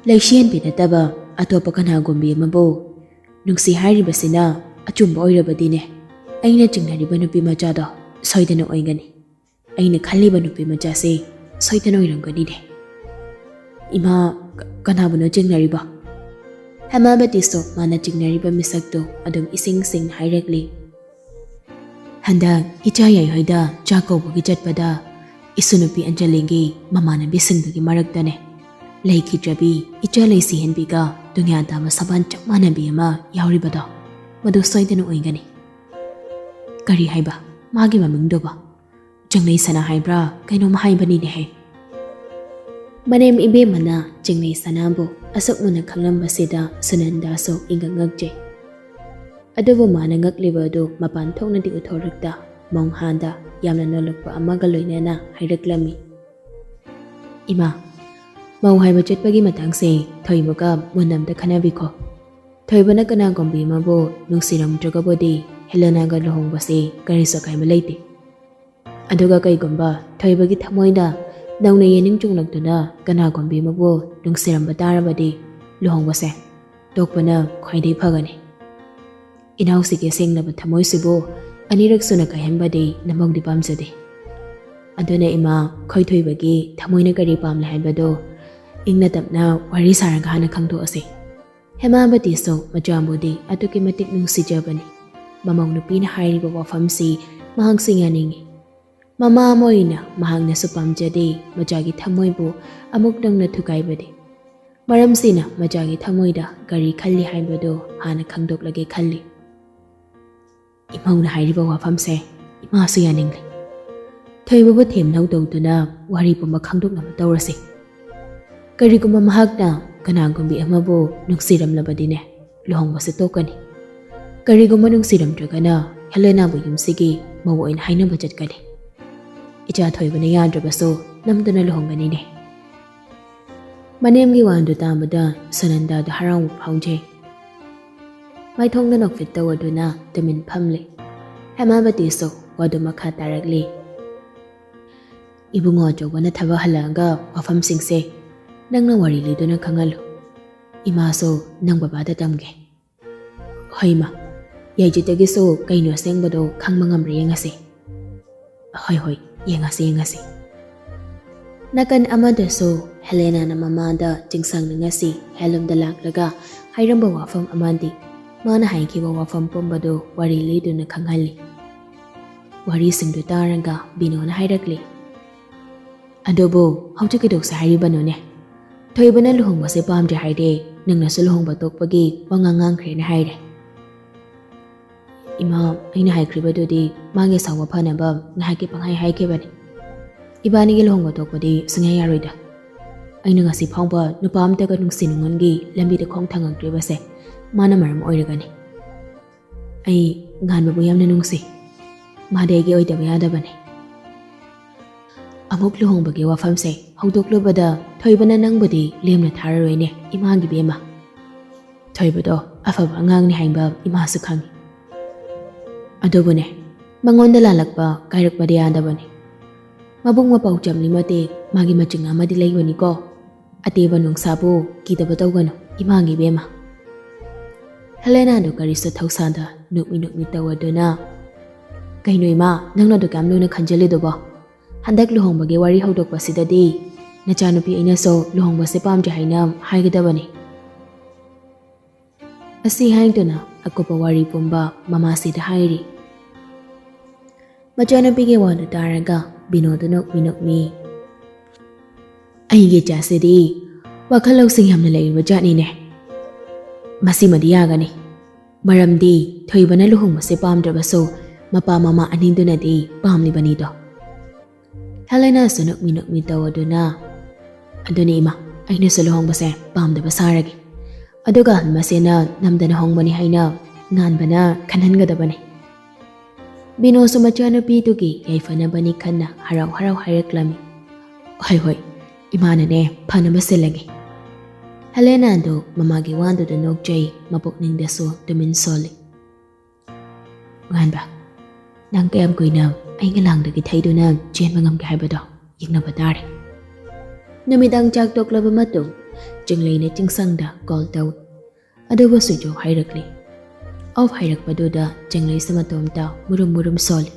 ꯂꯩꯁꯤꯍꯟꯕꯤ ꯅꯠꯇꯕ ꯑꯇꯣꯞꯄ ꯀꯅꯥꯒꯨꯝꯕꯤ ꯑꯃꯕꯨ ꯅꯨꯡꯁꯤ ꯍꯥꯏꯔꯤꯕꯁꯤꯅ ꯑꯆꯨꯝꯕ ꯑꯣꯏꯔꯕꯗꯤꯅꯦ, ꯑꯩꯅ ꯆꯤꯡꯅꯔꯤꯕ ꯅꯨꯄꯤ ꯃꯆꯥꯗꯣ ꯁꯣꯏꯗꯅ ꯑꯣꯏꯒꯅꯤ꯫ ꯑꯩꯅ ꯈꯜꯂꯤꯕ ꯅꯨꯄꯤ ꯃꯆꯥꯁꯤ ꯁꯣꯏꯗꯅ ꯑꯣꯏꯔꯝꯒꯅꯤꯅꯦ꯫" "ꯏꯃꯥ, ꯀ-, ꯀꯅꯥꯕꯨꯅꯣ ꯆꯤꯡꯅꯔꯤꯕ?" ꯍꯦꯃꯥꯕꯇꯤꯁꯨ ꯃꯥꯅ ꯆꯤꯡꯅꯔꯤꯕ ꯃꯤꯁꯛꯇꯨ ꯑꯗꯨꯝ ꯏꯁꯤꯡ ꯁꯤꯡꯅ ꯍꯥꯏꯔꯛꯂꯤ꯫ "ꯍꯟꯗꯛ ꯏꯆꯥ ꯌꯥꯏꯍꯣꯏꯗ ꯆꯥꯛ ꯀꯧꯕꯒꯤ ꯆꯠꯄꯗ ꯏꯁꯨ ꯅꯨꯄꯤ ꯑꯟꯖꯂꯤꯒꯤ ꯃꯃꯥꯟꯅꯕꯤꯁꯤꯡꯗꯨꯒꯤ ꯃꯔꯛꯇꯅꯦ, ꯂꯩꯈꯤꯗ꯭ꯔꯕꯤ ꯏꯆꯥ ꯂꯩꯁꯤꯍꯟꯕꯤꯒ ꯗꯨꯅꯤꯌꯥ ꯇꯥꯕ ꯁꯕꯥꯟ ꯆꯞ ꯃꯥꯟꯅꯕꯤ ꯑꯃ ꯌꯥꯎꯔꯤꯕꯗꯣ, ꯃꯗꯨ ꯁꯣꯏꯗꯅ ꯑꯣꯏꯒꯅꯤ꯫ ꯀꯔꯤ ꯍꯥꯏꯕ? ꯃꯥꯒꯤ ꯃꯃꯤꯡꯗꯨꯕꯣ? ꯆꯤꯡꯂꯩ ꯁꯅꯥ ꯍꯥꯏꯕ꯭ꯔꯥ? ꯀꯩꯅꯣꯝ ꯍꯥꯏꯕꯅꯤꯅꯦꯍꯦ꯫ ꯃꯅꯦꯝ ꯏꯕꯦꯝꯃꯅ ꯆꯤꯡꯂꯩ ꯁꯅꯥꯕꯨ ꯑꯁꯨꯛ ꯃꯨꯟꯅ ꯈꯪꯂꯝꯕꯁꯤꯗ ꯁꯨꯅꯟꯗꯥꯁꯨ ꯏꯉꯛ ꯉꯛꯆꯩ꯫ ꯑꯗꯨꯕꯨ ꯃꯥꯅ ꯉꯛꯂꯤꯕ ꯑꯗꯨ ꯃꯄꯥꯟ ꯊꯣꯛꯅꯗꯤ ꯎꯠꯊꯣꯔꯛꯇ, ꯃꯣꯡꯍꯥꯟꯗ ꯌꯥꯝꯅ ꯅꯣꯜꯂꯛꯄ ꯑꯃꯒ ꯂꯣꯏꯅꯅ ꯍꯥꯏꯔꯛꯂꯝꯃꯤ, "ꯏꯃꯥ, ꯃꯧ ꯍꯥꯏꯕ ꯆꯠꯄꯒꯤ ꯃꯇꯥꯡꯁꯦ ꯊꯣꯏꯕꯒ ꯃꯨꯟꯅ ꯑꯝꯇ ꯈꯟꯅꯕꯤꯈꯣ꯫ ꯊꯣꯏꯕꯅ ꯀꯅꯥꯒꯨꯝꯕꯤ ꯑꯃꯕꯨ ꯅꯨꯡꯁꯤꯔꯝꯗ꯭ꯔꯒꯕꯨꯗꯤ ꯍꯦꯂꯦꯅꯥꯒ ꯂꯨꯍꯣꯡꯕꯁꯦ ꯀꯔꯤꯁꯨ ꯑꯀꯥꯏꯕ ꯂꯩꯇꯦ꯫ ꯑꯗꯨꯒ ꯀꯩꯒꯨꯝꯕ ꯊꯣꯏꯕꯒꯤ ꯊꯃꯣꯏꯅ ꯅꯧꯅ ꯌꯦꯅꯤꯡ ꯆꯣꯡꯂꯛꯇꯨꯅ ꯀꯅꯥꯒꯨꯝꯕꯤ ꯑꯃꯕꯨ ꯅꯨꯡꯁꯤꯔꯝꯕ ꯇꯥꯔꯕꯗꯤ ꯂꯨꯍꯣꯡꯕꯁꯦ ꯇꯣꯛꯄꯅ ꯈ꯭ꯋꯥꯏꯗꯒꯤ ꯐꯒꯅꯤ꯫ ꯏꯅꯥꯎꯁꯤꯒꯤ ꯁꯦꯡꯂꯕ ꯊꯃꯣꯏꯁꯤꯕꯨ ꯑꯅꯤꯔꯛ ꯁꯨꯅ ꯀꯥꯏꯍꯟꯕꯗꯤ ꯅꯝꯕꯧꯗꯤ ꯄꯥꯝꯖꯗꯦ꯫ ꯑꯗꯨꯅ ꯏꯃꯥ, ꯈꯣꯏꯊꯣꯏꯕꯒꯤ ꯊꯃꯣꯏꯅ ꯀꯔꯤ ꯄꯥꯝꯂꯦ ꯍꯥꯏꯕꯗꯣ ꯏꯪꯅ ꯇꯞꯅ ꯋꯥꯔꯤ ꯁꯥꯔꯒ ꯍꯥꯟꯅ ꯈꯪꯗꯣꯛꯑꯁꯤ꯫ ꯍꯦꯃꯥꯕꯇꯤꯁꯨ ꯃꯆꯥꯕꯨꯗꯤ ꯑꯗꯨꯛꯀꯤ ꯃꯇꯤꯛ ꯅꯨꯡꯁꯤꯖꯕꯅꯤ꯫ ꯃꯃꯧ ꯅꯨꯄꯤꯅ ꯍꯥꯏꯔꯤꯕ ꯋꯥꯐꯝꯁꯤ ꯃꯍꯥꯛꯁꯨ ꯌꯥꯅꯤꯡꯏ꯫ ꯃꯃꯥ ꯑꯃ ꯑꯣꯏꯅ ꯃꯍꯥꯛꯅꯁꯨ ꯄꯥꯝꯖꯗꯦ ꯃꯆꯥꯒꯤ ꯊꯃꯣꯏꯕꯨ ꯑꯃꯨꯛ ꯅꯧꯅ ꯊꯨꯒꯥꯏꯕꯗꯤ꯫ ꯃꯔꯝꯁꯤꯅ ꯃꯆꯥꯒꯤ ꯊꯃꯣꯏꯗ ꯀꯔꯤ ꯈꯜꯂꯤ ꯍꯥꯏꯕꯗꯨ ꯍꯥꯟꯅ ꯈꯪꯗꯣꯛꯂꯒꯦ ꯈꯜꯂꯤ꯫ ꯏꯃꯧꯅ ꯍꯥꯏꯔꯤꯕ ꯋꯥꯐꯝꯁꯦ ꯏꯃꯥꯁꯨ ꯌꯥꯅꯤꯡꯂꯦ꯫ ꯊꯣꯏꯕꯕꯨ ꯊꯦꯝꯅꯧ ꯇꯧꯗꯨꯅ ꯋꯥꯔꯤ ꯄꯨꯝꯕ ꯈꯪꯗꯣꯛꯅꯕ ꯇꯧꯔꯁꯤ꯫ ꯀꯔꯤꯒꯨꯝꯕ ꯃꯍꯥꯛꯅ ꯀꯅꯥꯒꯨꯝꯕꯤ ꯑꯃꯕꯨ ꯅꯨꯡꯁꯤꯔꯝꯂꯕꯗꯤꯅꯦ, ꯂꯨꯍꯣꯡꯕꯁꯦ ꯇꯣꯛꯀꯅꯤ꯫ ꯀꯔꯤꯒꯨꯝꯕ ꯅꯨꯡꯁꯤꯔꯝꯗ꯭ꯔꯒꯅ ꯍꯦꯂꯦꯅꯥꯕꯨ ꯌꯨꯝꯁꯤꯒꯤ ꯃꯧ ꯑꯣꯏꯅ ꯍꯥꯏꯅꯕ ꯆꯠꯀꯅꯤ꯫ ꯏꯆꯥ ꯊꯣꯏꯕꯅ ꯌꯥꯗ꯭ꯔꯕꯁꯨ ꯅꯝꯗꯨꯅ ꯂꯨꯍꯣꯡꯒꯅꯤꯅꯦ꯫" ꯃꯅꯦꯝꯒꯤ ꯋꯥꯗꯨ ꯇꯥꯕꯗ ꯁꯨꯅꯟꯗꯥꯗ ꯍꯔꯥꯎꯕ ꯐꯥꯎꯖꯩ꯫ ꯃꯥꯏꯊꯣꯡꯗ ꯅꯣꯛꯐꯦꯠ ꯇꯧꯗꯨꯅ ꯇꯨꯃꯤꯟ ꯐꯝꯂꯦ꯫ ꯍꯦꯃꯥꯕꯇꯤꯁꯨ ꯋꯥꯗꯨ ꯃꯈꯥ ꯇꯥꯔꯛꯂꯤ꯫ "ꯏꯕꯨꯡꯉꯣ ꯑꯆꯧꯕꯅ ꯊꯕꯛ ꯍꯜꯂꯛꯑꯒ ꯋꯥꯐꯝꯁꯤꯡꯁꯦ ꯅꯪꯅ ꯋꯥꯔꯤ ꯂꯤꯗꯨꯅ ꯈꯪꯍꯜꯂꯨ꯫ ꯏꯃꯥꯁꯨ ꯅꯪ ꯕꯕꯥꯗ ꯇꯝꯒꯦ꯫" "ꯍꯣꯏ ꯃꯥ, ꯌꯥꯏꯖꯤꯠꯇꯒꯤꯁꯨ ꯀꯩꯅꯣ ꯑꯁꯦꯡꯕꯗꯣ ꯈꯪꯕ ꯉꯝꯕ꯭ꯔꯥ ꯌꯦꯡꯉꯁꯤ꯫" "ꯍꯣꯏ, ꯍꯣꯏ, ꯌꯦꯡꯉꯁꯤ, ꯌꯦꯡꯉꯁꯤ꯫" ꯅꯥꯀꯟ ꯑꯃꯗꯁꯨ ꯍꯦꯂꯦꯅꯥꯅ ꯃꯃꯥꯗ ꯆꯤꯡꯁꯥꯡꯅ ꯉꯁꯤ ꯍꯦꯂꯝꯗ ꯂꯥꯛꯂꯒ ꯍꯥꯏꯔꯝꯕ ꯋꯥꯐꯝ ꯑꯃꯗꯤ ꯃꯥꯅ ꯍꯥꯏꯈꯤꯕ ꯋꯥꯐꯝ ꯄꯨꯝꯕꯗꯨ ꯋꯥꯔꯤ ꯂꯤꯗꯨꯅ ꯈꯪꯍꯜꯂꯤ꯫ ꯋꯥꯔꯤꯁꯤꯡꯗꯨ ꯇꯥꯔꯒ ꯕꯤꯅꯣꯅ ꯍꯥꯏꯔꯛꯂꯤ, "ꯑꯗꯨꯕꯨ ꯍꯧꯖꯤꯛ ꯀꯩꯗꯧꯁꯦ ꯍꯥꯏꯔꯤꯕꯅꯣꯅꯦ? ꯊꯣꯏꯕꯅ ꯂꯨꯍꯣꯡꯕꯁꯦ ꯄꯥꯝꯗ꯭ꯔꯦ ꯍꯥꯏꯔꯦ, ꯅꯪꯅꯁꯨ ꯂꯨꯍꯣꯡꯕ ꯇꯣꯛꯄꯒꯤ ꯋꯥꯉꯥꯡ ꯉꯥꯡꯈ꯭ꯔꯦꯅ ꯍꯥꯏꯔꯦ꯫" "ꯏꯃꯥ, ꯑꯩꯅ ꯍꯥꯏꯈ꯭ꯔꯤꯕꯗꯨꯗꯤ ꯃꯥꯒꯤ ꯁꯥꯎꯕ ꯐꯅꯕ ꯉꯥꯏꯍꯥꯛꯀꯤ ꯄꯪꯍꯥꯏ ꯍꯥꯏꯈꯤꯕꯅꯤ꯫ ꯏꯕꯥꯅꯤꯒꯤ ꯂꯨꯍꯣꯡꯕ ꯊꯣꯛꯄꯗꯤ ꯁꯨꯡꯌꯥ ꯌꯥꯔꯣꯏꯗ꯫ ꯑꯩꯅ ꯉꯁꯤ ꯐꯥꯎꯕ ꯅꯨꯄꯥ ꯑꯝꯇꯒ ꯅꯨꯡꯁꯤ ꯅꯨꯡꯉꯣꯟꯒꯤ ꯂꯝꯕꯤꯗ ꯈꯣꯡ ꯊꯥꯡꯉꯛꯇ꯭ꯔꯤꯕꯁꯦ ꯃꯥꯅ ꯃꯔꯝ ꯑꯣꯏꯔꯒꯅꯤ꯫ ꯑꯩ ꯉꯥꯟꯕꯕꯨ ꯌꯥꯝꯅ ꯅꯨꯡꯁꯤ꯫ ꯃꯥꯗꯤ ꯑꯩꯒꯤ ꯑꯣꯏꯗꯕ ꯌꯥꯗꯕꯅꯤ"꯫ ꯑꯃꯨꯛ ꯂꯨꯍꯣꯡꯕꯒꯤ ꯋꯥꯐꯝꯁꯦ ꯍꯧꯗꯣꯛꯂꯨꯕꯗ ꯊꯣꯏꯕꯅ ꯅꯪꯕꯨꯗꯤ ꯂꯦꯝꯅ ꯊꯥꯔꯔꯣꯏꯅꯦ, ꯏꯃꯥꯒꯤ ꯕꯦꯝꯃ꯫ ꯊꯣꯏꯕꯗꯣ ꯑꯐꯕ ꯑꯉꯥꯡꯅꯤ ꯍꯥꯏꯕ ꯏꯃꯥꯁꯨ ꯈꯪꯏ꯫ ꯑꯗꯨꯕꯨꯅꯦ, ꯃꯉꯣꯟꯗ ꯂꯥꯜꯂꯛꯄ ꯀꯥꯏꯔꯛꯄꯗꯤ ꯌꯥꯗꯕꯅꯤ꯫ ꯃꯕꯨꯡ ꯃꯄꯥꯎ ꯆꯝꯂꯤ ꯃꯇꯤꯛ ꯃꯥꯒꯤ ꯃꯆꯤꯡ ꯑꯃꯗꯤ ꯂꯩꯕꯅꯤꯀꯣ꯫ ꯑꯇꯦꯕ ꯅꯨꯡꯁꯥꯕꯨ ꯀꯤꯗꯕ ꯇꯧꯒꯅꯨ, ꯏꯃꯥꯒꯤ ꯕꯦꯝꯃ꯫ ꯍꯦꯂꯦꯅꯥꯗꯨ ꯀꯔꯤꯁꯨ ꯊꯧꯁꯥꯗ ꯅꯨꯛꯃꯤ ꯅꯨꯛꯃꯤ ꯇꯧꯔꯗꯨꯅ, "ꯀꯩꯅꯣ ꯏꯃꯥ, ꯅꯪꯅ ꯑꯗꯨ ꯀꯌꯥꯝ ꯂꯨꯅ ꯈꯟꯖꯜꯂꯤꯗꯨꯕꯣ? ꯍꯟꯗꯛ ꯂꯨꯍꯣꯡꯕꯒꯤ ꯋꯥꯔꯤ ꯍꯧꯗꯣꯛꯄꯁꯤꯗꯗꯤ ꯅꯆꯥꯅꯨꯄꯤ ꯑꯩꯅꯁꯨ ꯂꯨꯍꯣꯡꯕꯁꯦ ꯄꯥꯝꯗ꯭ꯔꯦ ꯍꯥꯏꯅ ꯍꯥꯏꯒꯗꯕꯅꯤ"꯫ ꯑꯁꯤ ꯍꯥꯏꯗꯨꯅ ꯑꯀꯨꯞꯄ ꯋꯥꯔꯤ ꯄꯨꯝꯕ ꯃꯃꯥꯁꯤꯗ ꯍꯥꯏꯔꯤ꯫ ꯃꯆꯥꯅꯨꯄꯤꯒꯤ ꯋꯥꯗꯨ ꯇꯥꯔꯒ ꯕꯤꯅꯣꯗꯨ ꯅꯣꯛꯃꯤ ꯅꯣꯛꯃꯤ, "ꯑꯩꯒꯤ ꯏꯆꯥꯁꯤꯗꯤ ꯋꯥꯈꯜ ꯂꯧꯁꯤꯡ ꯌꯥꯝꯅ ꯂꯩꯕ ꯖꯥꯠꯅꯤꯅꯦ꯫ ꯃꯁꯤꯃꯗꯤ ꯌꯥꯒꯅꯤ꯫ ꯃꯔꯝꯗꯤ ꯊꯣꯏꯕꯅ ꯂꯨꯍꯣꯡꯕꯁꯦ ꯄꯥꯝꯗ꯭ꯔꯕꯁꯨ ꯃꯄꯥ ꯃꯃꯥ ꯑꯅꯤꯗꯨꯅꯗꯤ ꯄꯥꯝꯂꯤꯕꯅꯤꯗꯣ"꯫ ꯍꯦꯂꯦꯅꯥꯁꯨ ꯅꯣꯛꯃꯤ ꯅꯣꯛꯃꯤ ꯇꯧꯗꯨꯅ, "ꯑꯗꯨꯅꯤ ꯏꯃꯥ, ꯑꯩꯅꯁꯨ ꯂꯨꯍꯣꯡꯕꯁꯦ ꯄꯥꯝꯗꯕ ꯁꯥꯔꯒꯦ꯫ ꯑꯗꯨꯒ ꯑꯍꯜ ꯃꯁꯦꯟꯅ ꯅꯝꯗꯅ ꯍꯣꯡꯕꯅꯤ ꯍꯥꯏꯅ ꯉꯥꯟꯕꯅ ꯈꯟꯍꯟꯒꯗꯕꯅꯤ"꯫ ꯕꯤꯅꯣꯁꯨ ꯃꯆꯥꯅꯨꯄꯤꯗꯨꯒꯤ ꯌꯥꯏꯐꯅꯕꯅꯤ ꯈꯟꯅ ꯍꯔꯥꯎ ꯍꯔꯥꯎ ꯍꯥꯏꯔꯛꯂꯝꯃꯤ꯫ "ꯍꯣꯏ ꯍꯣꯏ, ꯏꯃꯥꯅꯅꯦ ꯐꯅꯕ ꯁꯤꯜꯂꯒꯦ"꯫ ꯍꯦꯂꯦꯅꯥꯗꯨ ꯃꯃꯥꯒꯤ ꯋꯥꯗꯨꯗ ꯅꯣꯛꯆꯩ, ꯃꯄꯨꯛꯅꯤꯡꯗꯁꯨ ꯇꯨꯃꯤꯟ ꯁꯣꯜꯂꯤ꯫ "ꯉꯥꯟꯕ, ꯅꯪ ꯀꯌꯥꯝ ꯀꯨꯏꯅ ꯑꯩꯒꯤ ꯂꯥꯡꯗꯒꯤ ꯊꯩꯗꯨꯅ ꯆꯦꯟꯕ ꯉꯝꯒꯦ ꯍꯥꯏꯕꯗꯣ ꯌꯦꯡꯅꯕ ꯇꯥꯔꯦ"꯫ ꯅꯨꯃꯤꯗꯥꯡ ꯆꯥꯛ ꯇꯣꯛꯂꯕ ꯃꯇꯨꯡ ꯆꯤꯡꯂꯩꯅ ꯆꯤꯡꯁꯥꯡꯗ ꯀꯣꯜ ꯇꯧꯏ꯫ ꯑꯗꯨꯕꯨ ꯁ꯭ꯋꯤꯆ ꯑꯣꯐ ꯍꯥꯏꯔꯛꯂꯤ꯫ ꯑꯣꯐ ꯍꯥꯏꯔꯛꯄꯗꯨꯗ ꯆꯤꯡꯂꯩꯁꯨ ꯃꯇꯣꯝꯇ ꯃꯨꯔꯨꯝ ꯃꯨꯔꯨꯝ ꯁꯣꯜꯂꯤ꯫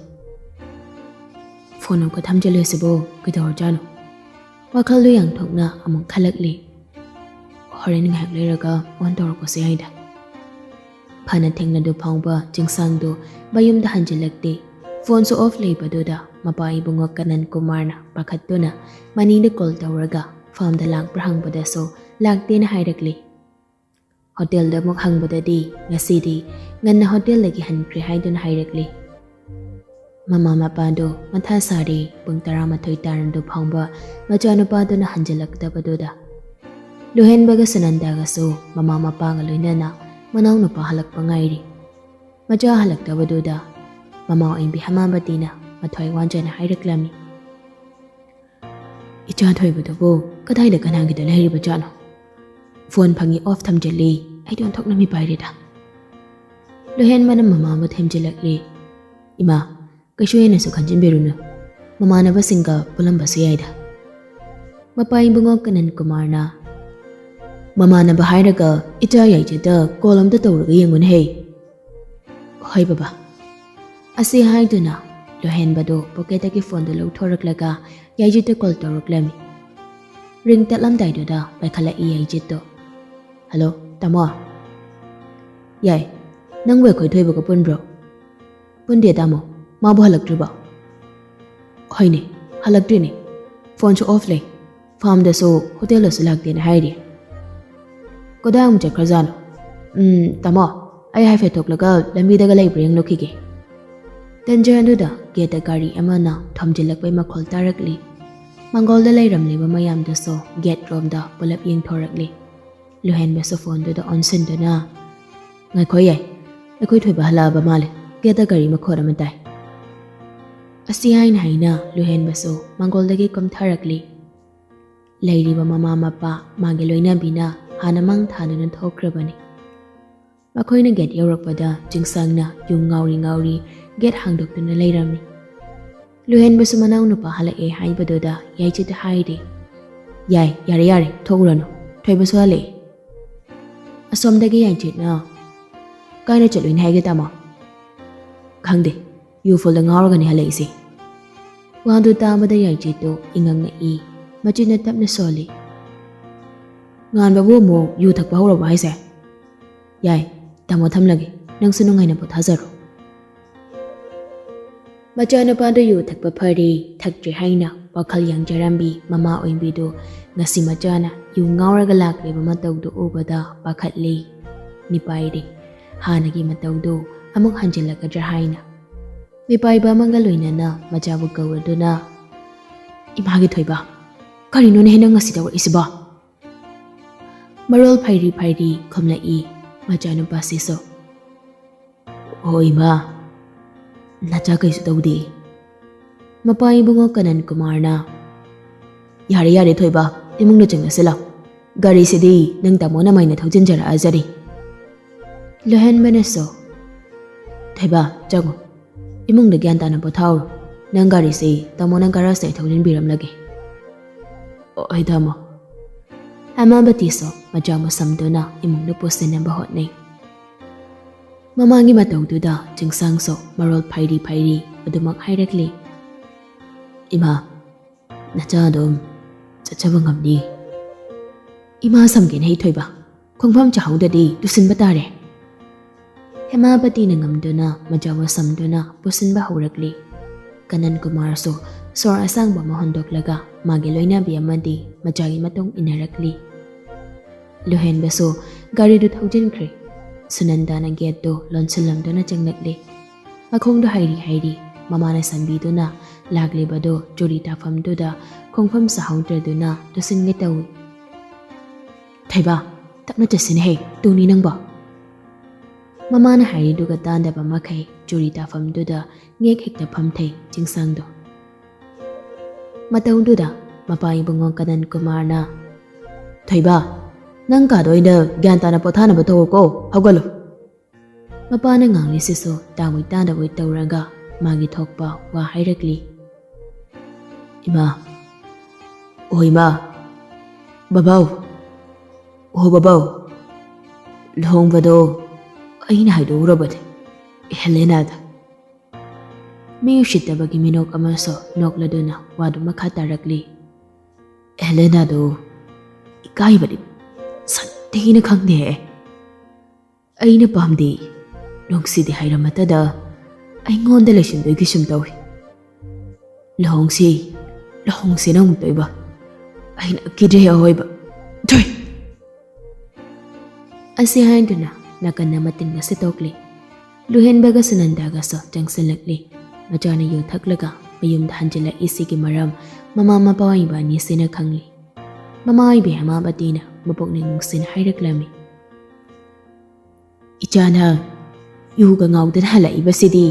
"ꯐꯣꯟ ꯑꯃꯨꯛꯀ ꯊꯝꯖꯤꯜꯂꯨꯁꯤꯕꯨ ꯀꯩꯗꯧꯔꯖꯥꯠꯅꯣ?" ꯋꯥꯈꯜꯗꯨ ꯌꯥꯡꯊꯣꯛꯅ ꯑꯃꯨꯛ ꯈꯜꯂꯛꯂꯤ꯫ "ꯍꯣꯔꯦꯟ ꯉꯥꯏꯍꯥꯛ ꯂꯩꯔꯒ ꯑꯣꯟ ꯇꯧꯔꯛꯄꯁꯨ ꯌꯥꯏꯗ"꯫ ꯐꯅ ꯊꯦꯡꯅꯗꯨ ꯐꯥꯎꯕ ꯆꯤꯡꯁꯥꯡꯗꯨ ꯃꯌꯨꯝꯗ ꯍꯟꯖꯤꯜꯂꯛꯇꯦ꯫ ꯐꯣꯟꯁꯨ ꯑꯣꯐ ꯂꯩꯕꯗꯨꯗ ꯃꯄꯥ ꯏꯕꯨꯡꯉꯣ ꯀꯅꯟ ꯀꯨꯃꯥꯔꯅ ꯄꯥꯈꯠꯇꯨꯅ ꯃꯅꯤꯗ ꯀꯣꯜ ꯇꯧꯔꯒ ꯐꯥꯝꯗ ꯂꯥꯛꯄ꯭ꯔꯥ ꯍꯪꯕꯗꯁꯨ ꯂꯥꯛꯇꯦꯅ ꯍꯥꯏꯔꯛꯂꯤ꯫ ꯍꯣꯇꯦꯜꯗ ꯑꯃꯨꯛ ꯍꯪꯕꯗꯗꯤ ꯉꯁꯤꯗꯤ ꯉꯟꯅ ꯍꯣꯇꯦꯜꯗꯒꯤ ꯍꯟꯈ꯭ꯔꯦ ꯍꯥꯏꯗꯨꯅ ꯍꯥꯏꯔꯛꯂꯤ꯫ ꯃꯃꯥ ꯃꯄꯥꯗꯣ ꯃꯊꯥ ꯁꯥꯔꯦ꯫ ꯄꯨꯡ ꯇꯔꯥꯃꯥꯊꯣꯏ ꯇꯥꯔꯝꯗꯨ ꯐꯥꯎꯕ ꯃꯆꯥꯅꯨꯄꯥꯗꯨꯅ ꯍꯟꯖꯤꯜꯂꯛꯇꯕꯗꯨꯗ꯫ ꯂꯨꯍꯦꯟꯕꯒ ꯁꯨꯅꯟꯗꯥꯒꯁꯨ ꯃꯃꯥ ꯃꯄꯥꯒ ꯂꯣꯏꯅꯅ ꯃꯅꯥꯎꯅꯨꯄꯥ ꯍꯜꯂꯛꯄ ꯉꯥꯏꯔꯤ꯫ ꯃꯆꯥ ꯍꯜꯂꯛꯇꯕꯗꯨꯗ ꯃꯃꯥ ꯑꯣꯏꯕꯤ ꯍꯦꯃꯥꯕꯇꯤꯅ ꯃꯊ꯭ꯋꯥꯏ ꯋꯥꯟꯖꯅ ꯍꯥꯏꯔꯛꯂꯝꯃꯤ꯫ "ꯏꯆꯥ ꯊꯣꯏꯕꯗꯨꯕꯨ ꯀꯗꯥꯏꯗ ꯀꯅꯥꯒꯤꯗ ꯂꯩꯔꯤꯕꯖꯥꯠꯅꯣ? ꯐꯣꯟ ꯐꯪꯉꯤ ꯑꯣꯐ ꯊꯝꯖꯤꯜꯂꯤ, ꯑꯩꯗꯤ ꯑꯣꯟꯊꯣꯛꯅ ꯃꯤꯄꯥꯏꯔꯦꯗ꯫" ꯂꯨꯍꯦꯟꯕꯅ ꯃꯃꯥꯕꯨ ꯊꯦꯝꯖꯤꯜꯂꯛꯂꯤ꯫ "ꯏꯃꯥ, ꯀꯩꯁꯨ ꯍꯦꯟꯅꯁꯨ ꯈꯟꯖꯤꯟꯕꯤꯔꯨꯅꯨ, ꯃꯃꯥꯟꯅꯕꯁꯤꯡꯒ ꯄꯨꯜꯂꯝꯕꯁꯨ ꯌꯥꯏꯗ꯫" ꯃꯄꯥ ꯏꯕꯨꯡꯉꯣ ꯀꯅꯟ ꯀꯨꯃꯥꯔꯅ, "ꯃꯃꯥꯟꯅꯕ ꯍꯥꯏꯔꯒ ꯏꯆꯥ ꯌꯥꯏꯆꯦꯗ ꯀꯣꯜ ꯑꯝꯇ ꯇꯧꯔꯒ ꯌꯦꯡꯉꯨꯅꯦꯍꯦ꯫" "ꯍꯣꯏ ꯕꯕꯥ꯫" ꯑꯁꯤ ꯍꯥꯏꯗꯨꯅ ꯂꯨꯍꯦꯟꯕꯗꯨ ꯄꯣꯀꯦꯠꯇꯒꯤ ꯐꯣꯟꯗꯨ ꯂꯧꯊꯣꯔꯛꯂꯒ ꯌꯥꯏꯖꯤꯠꯇ ꯀꯣꯜ ꯇꯧꯔꯛꯂꯝꯃꯤ꯫ ꯔꯤꯡ ꯇꯠꯂꯝꯗꯥꯏꯗꯨꯗ ꯄꯥꯏꯈꯠꯂꯛꯏ ꯌꯥꯏꯖꯤꯠꯇꯨ꯫ "ꯍꯜꯂꯣ, ꯇꯥꯃꯣ꯫" "ꯌꯥꯏ, ꯅꯪꯕꯨ ꯑꯩꯈꯣꯏ ꯊꯣꯏꯕꯒ ꯄꯨꯟꯕ꯭ꯔꯣ?" "ꯄꯨꯟꯗꯦ ꯇꯥꯃꯣ, ꯃꯥꯕꯨ ꯍꯜꯂꯛꯇ꯭ꯔꯤꯕꯣ?" "ꯍꯣꯏꯅꯦ, ꯍꯜꯂꯛꯇ꯭ꯔꯤꯅꯦ, ꯐꯣꯟꯁꯨ ꯑꯣꯐ ꯂꯩ, ꯐꯥꯔꯝꯗꯁꯨ ꯍꯣꯇꯦꯜꯗꯁꯨ ꯂꯥꯛꯇꯦꯅ ꯍꯥꯏꯔꯤ꯫" "ꯀꯗꯥꯏ ꯑꯃꯨꯛ ꯆꯠꯈ꯭ꯔꯖꯥꯠꯅꯣ?" "ꯎꯝ, ꯇꯥꯃꯣ, ꯑꯩ ꯍꯥꯏꯐꯦꯠ ꯊꯣꯛꯂꯒ ꯂꯝꯕꯤꯗꯒ ꯂꯩꯕ꯭ꯔꯥ ꯌꯦꯡꯂꯨꯈꯤꯒꯦ꯫" ꯇꯟꯖꯥ ꯑꯗꯨꯗ ꯒꯦꯠꯇ ꯒꯥꯔꯤ ꯑꯃꯅ ꯊꯣꯝꯖꯤꯜꯂꯛꯄꯩ ꯃꯈꯣꯜ ꯇꯥꯔꯛꯂꯤ꯫ ꯃꯥꯡꯒꯣꯜꯗ ꯂꯩꯔꯝꯂꯤꯕ ꯃꯌꯥꯝꯗꯨꯁꯨ ꯒꯦꯠ ꯔꯣꯝꯗ ꯄꯨꯂꯞ ꯌꯦꯡꯊꯣꯔꯛꯂꯤ꯫ ꯂꯨꯍꯦꯟꯕꯁꯨ ꯐꯣꯟꯗꯨꯗ ꯑꯣꯟꯁꯤꯟꯗꯨꯅ, "ꯉꯥꯏꯈꯣ ꯌꯥꯏ, ꯑꯩꯈꯣꯏ ꯊꯣꯏꯕ ꯍꯜꯂꯛꯑꯕ ꯃꯥꯜꯂꯦ, ꯒꯦꯠꯇ ꯒꯥꯔꯤ ꯃꯈꯣꯜ ꯑꯃ ꯇꯥꯏ꯫" ꯑꯁꯤ ꯍꯥꯏꯅ ꯍꯥꯏꯅ ꯂꯨꯍꯦꯟꯕꯁꯨ ꯃꯥꯡꯒꯣꯜꯗꯒꯤ ꯀꯨꯝꯊꯔꯛꯂꯤ꯫ ꯂꯩꯔꯤꯕ ꯃꯃꯥ ꯃꯄꯥ, ꯃꯥꯒꯤ ꯂꯣꯏꯅꯕꯤꯅ ꯍꯥꯟꯅ ꯃꯥꯡ ꯊꯥꯗꯨꯅ ꯊꯣꯛꯈ꯭ꯔꯕꯅꯤ꯫ ꯃꯈꯣꯏꯅ ꯒꯦꯠ ꯌꯧꯔꯛꯄꯗ ꯆꯤꯡꯁꯥꯡꯅ ꯌꯨꯝ ꯉꯥꯎꯔꯤ ꯉꯥꯎꯔꯤ ꯒꯦꯠ ꯍꯥꯡꯗꯣꯛꯇꯨꯅ ꯂꯩꯔꯝꯃꯤ꯫ ꯂꯨꯍꯦꯟꯕꯁꯨ ꯃꯅꯥꯎꯅꯨꯄꯥ ꯍꯜꯂꯛꯑꯦ ꯍꯥꯏꯕꯗꯨꯗ ꯌꯥꯏꯆꯤꯠꯇ ꯍꯥꯏꯔꯦ, "ꯌꯥꯏ, ꯌꯥꯔꯦ, ꯌꯥꯔꯦ, ꯊꯣꯛꯎꯔꯅꯨ, ꯊꯣꯏꯕꯁꯨ ꯍꯜꯂꯛꯑꯦ꯫" ꯑꯁꯣꯝꯗꯒꯤ ꯌꯥꯏꯆꯤꯠꯅ, "ꯀꯥꯏꯗ ꯆꯠꯂꯨꯏꯅꯦ ꯍꯥꯏꯒꯦ ꯇꯥꯃꯣ?" "ꯈꯪꯗꯦ, ꯌꯨ ꯐꯨꯜꯗ ꯉꯥꯎꯔꯒꯅꯤ ꯍꯜꯂꯛꯏꯁꯦ꯫" ꯋꯥꯗꯨ ꯇꯥꯕꯗ ꯌꯥꯏꯆꯤꯠꯇꯨ ꯏꯉꯛ ꯉꯛꯏ, ꯃꯆꯤꯟꯅ ꯇꯞꯅ ꯁꯣꯜꯂꯤ, "ꯉꯥꯟꯕꯕꯨ ꯑꯃꯨꯛ ꯌꯨ ꯊꯛꯄ ꯍꯧꯔꯕꯣ ꯍꯥꯏꯁꯦ?" "ꯌꯥꯏ, ꯇꯥꯃꯣ ꯊꯝꯂꯒꯦ, ꯅꯪꯁꯨ ꯅꯨꯡꯉꯥꯏꯅ ꯄꯣꯊꯥꯖꯔꯣ꯫" ꯃꯆꯥꯅꯨꯄꯥꯗꯨ ꯌꯨ ꯊꯛꯄ ꯐꯔꯦ, ꯊꯛꯇ꯭ꯔꯦ ꯍꯥꯏꯅ ꯋꯥꯈꯜ ꯌꯥꯡꯖꯔꯝꯕꯤ ꯃꯃꯥ ꯑꯣꯏꯕꯤꯗꯨ ꯉꯁꯤ ꯃꯆꯥꯅ ꯌꯨ ꯉꯥꯎꯔꯒ ꯂꯥꯛꯂꯤꯕ ꯃꯇꯧꯗꯨ ꯎꯕꯗ ꯄꯥꯈꯠꯂꯤ꯫ ꯃꯤꯄꯥꯏꯔꯦ꯫ ꯍꯥꯟꯅꯒꯤ ꯃꯇꯧꯗꯨ ꯑꯃꯨꯛ ꯍꯟꯖꯤꯜꯂꯛꯀꯗ꯭ꯔꯥ ꯍꯥꯏꯅ꯫ ꯃꯤꯄꯥꯏꯕ ꯑꯃꯒ ꯂꯣꯏꯅꯅ ꯃꯆꯥꯕꯨ ꯀꯧꯔꯗꯨꯅ, "ꯏꯃꯥꯒꯤ ꯊꯣꯏꯕ, ꯀꯔꯤꯅꯣꯅꯦ ꯅꯪ ꯉꯁꯤ ꯇꯧꯔꯛꯏꯁꯤꯕꯣ?" ꯃꯔꯣꯜ ꯐꯩꯔꯤ ꯐꯩꯔꯤ ꯈꯨꯝꯂꯛꯏ ꯃꯆꯥꯅꯨꯄꯥꯁꯤꯁꯨ꯫ "ꯍꯣꯏ ꯏꯃꯥ, ꯅꯆꯥ ꯀꯩꯁꯨ ꯇꯧꯗꯦ꯫" ꯃꯄꯥ ꯏꯕꯨꯡꯉꯣ ꯀꯅꯟ ꯀꯨꯃꯥꯔꯅ, "ꯌꯥꯔꯦ ꯌꯥꯔꯦ ꯊꯣꯏꯕ, ꯏꯃꯨꯡꯗ ꯆꯪꯉꯁꯤ ꯂꯥꯎ꯫ ꯒꯥꯔꯤꯁꯤꯗꯤ ꯅꯪ ꯇꯥꯃꯣ ꯅꯃꯥꯏꯅ ꯊꯧꯖꯤꯟꯖꯔꯛꯑꯖꯅꯤ꯫" ꯂꯣꯍꯦꯟꯕꯅꯁꯨ, "ꯊꯣꯏꯕ, ꯆꯪꯉꯣ, ꯏꯃꯨꯡꯗ ꯒ꯭ꯌꯥꯟ ꯇꯥꯅ ꯄꯣꯊꯥꯍꯧꯔꯣ꯫ ꯅꯪ ꯒꯥꯔꯤꯁꯤ ꯇꯥꯃꯣꯅ ꯒꯔꯥꯖꯇ ꯑꯩ ꯊꯧꯖꯤꯟꯕꯤꯔꯝꯂꯒꯦ꯫" "ꯑꯣ, ꯍꯣꯏ ꯇꯥꯃꯣ꯫" ꯍꯦꯃꯥꯕꯇꯤꯁꯨ ꯃꯆꯥ ꯃꯁꯝꯗꯨꯅ ꯏꯃꯨꯡꯗ ꯄꯨꯁꯤꯟꯅꯕ ꯍꯣꯠꯅꯩ꯫ ꯃꯃꯥꯒꯤ ꯃꯇꯧꯗꯨꯗ ꯆꯤꯡꯁꯥꯡꯁꯨ ꯃꯔꯣꯜ ꯐꯩꯔꯤ ꯐꯩꯔꯤ ꯑꯗꯨꯃꯛ ꯍꯥꯏꯔꯛꯂꯤ꯫ "ꯏꯃꯥ, ꯅꯆꯥ ꯑꯗꯨꯝ ꯆꯠꯆꯕ ꯉꯝꯅꯤ꯫" "ꯏꯃꯥ ꯁꯝꯒꯦꯅꯦ ꯏꯊꯣꯏꯕ, ꯈꯣꯡꯐꯝ ꯆꯥꯍꯧꯗ꯭ꯔꯗꯤ ꯇꯨꯁꯤꯟꯕ ꯇꯥꯔꯦ꯫" ꯍꯦꯃꯥꯕꯇꯤꯅ ꯉꯝꯗꯨꯅ ꯃꯆꯥ ꯃꯁꯝꯗꯨꯅ ꯄꯨꯁꯤꯟꯕ ꯍꯧꯔꯛꯂꯤ꯫ ꯀꯅꯟ ꯀꯨꯃꯥꯔꯁꯨ ꯁꯣꯔ ꯑꯁꯥꯡꯕ ꯑꯃ ꯍꯣꯟꯗꯣꯛꯂꯒ ꯃꯥꯒꯤ ꯂꯣꯏꯅꯕꯤ ꯑꯃꯗꯤ ꯃꯆꯥꯒꯤ ꯃꯇꯨꯡ ꯏꯟꯅꯔꯛꯂꯤ꯫ ꯂꯨꯍꯦꯟꯕꯁꯨ ꯒꯥꯔꯤꯗꯨ ꯊꯧꯖꯤꯟꯈ꯭ꯔꯦ꯫ ꯁꯨꯅꯟꯗꯥꯅ ꯒꯦꯠꯇꯨ ꯂꯣꯟꯁꯤꯜꯂꯝꯗꯨꯅ ꯆꯪꯂꯛꯂꯦ꯫ ꯃꯈꯣꯡꯗꯣ ꯍꯥꯏꯔꯤ ꯍꯥꯏꯔꯤ ꯃꯃꯥꯅ ꯁꯝꯕꯤꯗꯨꯅ ꯂꯥꯛꯂꯤꯕꯗꯨ ꯆꯨꯔꯤ ꯇꯥꯐꯝꯗꯨꯗ ꯈꯣꯡꯐꯝ ꯆꯥꯍꯧꯗ꯭ꯔꯗꯨꯅ ꯇꯨꯁꯤꯟꯒꯦ ꯇꯧꯏ꯫ "ꯊꯣꯏꯕ, ꯇꯞꯅ ꯆꯠꯁꯤꯅꯦꯍꯦ, ꯇꯨꯅꯤ ꯅꯪꯕꯣ꯫" ꯃꯃꯥꯅ ꯍꯥꯏꯔꯤꯗꯨꯒ ꯇꯥꯗꯕ ꯃꯈꯩ ꯆꯨꯔꯤ ꯇꯥꯐꯝꯗꯨꯗ ꯉꯦꯛ ꯍꯦꯛꯇ ꯐꯝꯊꯩ ꯆꯤꯡꯁꯥꯡꯗꯣ꯫ ꯃꯇꯧꯗꯨꯗ ꯃꯄꯥ ꯏꯕꯨꯡꯉꯣ ꯀꯅꯟ ꯀꯨꯃꯥꯔꯅ, "ꯊꯣꯏꯕ, ꯅꯪ ꯀꯥꯗ ꯑꯣꯏꯅ ꯒ꯭ꯌꯥꯟ ꯇꯥꯅ ꯄꯣꯊꯥꯅꯕ ꯇꯧꯋꯣꯀꯣ, ꯍꯧꯒꯠꯂꯣ꯫" ꯃꯄꯥꯅ ꯉꯥꯡꯂꯤꯁꯤꯁꯨ ꯇꯥꯕꯣꯏ ꯇꯥꯗꯕꯣꯏ ꯇꯧꯔꯒ ꯃꯥꯒꯤ ꯊꯣꯛꯄ ꯋꯥ ꯍꯥꯏꯔꯛꯂꯤ꯫ "ꯏꯃꯥ, ꯑꯣ ꯏꯃꯥ, ꯕꯕꯥꯎ, ꯑꯣ ꯕꯕꯥꯎ, ꯂꯨꯍꯣꯡꯕꯗꯣ ꯑꯩꯅ ꯍꯥꯏꯗꯣꯛꯎꯔꯕꯅꯦ ꯍꯦꯂꯦꯅꯥꯗ꯫" ꯃꯤ ꯎꯁꯤꯠꯇꯕꯒꯤ ꯃꯤꯅꯣꯛ ꯑꯃꯁꯨ ꯅꯣꯛꯂꯗꯨꯅ ꯋꯥꯗꯨ ꯃꯈꯥ ꯇꯥꯔꯛꯂꯤ꯫ "ꯍꯦꯂꯦꯅꯥꯗꯨ ꯏꯀꯥꯏꯕꯗꯤ ꯁꯟꯊꯤꯅ ꯈꯪꯗꯦ꯫ ꯑꯩꯅ ꯄꯥꯝꯗꯦ, ꯅꯨꯡꯁꯤꯗꯦ ꯍꯥꯏꯔꯃꯇꯗ ꯑꯩꯉꯣꯟꯗ ꯂꯩꯁꯤꯟꯗꯣꯏꯒꯤ ꯁꯨꯝ ꯇꯧꯏ꯫ "ꯂꯨꯍꯣꯡꯁꯤ, ꯂꯨꯍꯣꯡꯁꯤꯅ ꯑꯃꯨꯛ ꯇꯣꯏꯕ꯫ ꯑꯩꯅ ꯀꯤꯗ꯭ꯔꯦ ꯑꯍꯣꯏꯕ꯫ ꯊꯣꯏ!" ꯑꯁꯤ ꯍꯥꯏꯗꯨꯅ ꯅꯥꯀꯟ ꯑꯃ ꯇꯤꯟꯕ ꯁꯤꯠꯇꯣꯛꯂꯤ꯫ ꯂꯨꯍꯦꯟꯕꯒ ꯁꯨꯅꯟꯗꯥꯒꯁꯨ ꯆꯪꯁꯤꯜꯂꯛꯂꯤ꯫ ꯃꯆꯥꯅ ꯌꯨ ꯊꯛꯂꯒ ꯃꯌꯨꯝꯗ ꯍꯟꯖꯤꯜꯂꯛꯏꯁꯤꯒꯤ ꯃꯔꯝ ꯃꯃꯥ ꯃꯄꯥ ꯑꯣꯏꯕ ꯑꯅꯤꯁꯤꯅ ꯈꯪꯂꯤ꯫ ꯃꯃꯥ ꯑꯣꯏꯕꯤ ꯍꯦꯃꯥꯕꯇꯤꯅ ꯃꯄꯨꯛꯅꯤꯡ ꯅꯨꯡꯁꯤꯅ ꯍꯥꯏꯔꯛꯂꯝꯃꯤ꯫ "ꯏꯆꯥꯅ ꯌꯨꯒ ꯉꯥꯎꯗꯅ ꯍꯜꯂꯛꯏꯕꯁꯤꯗꯤ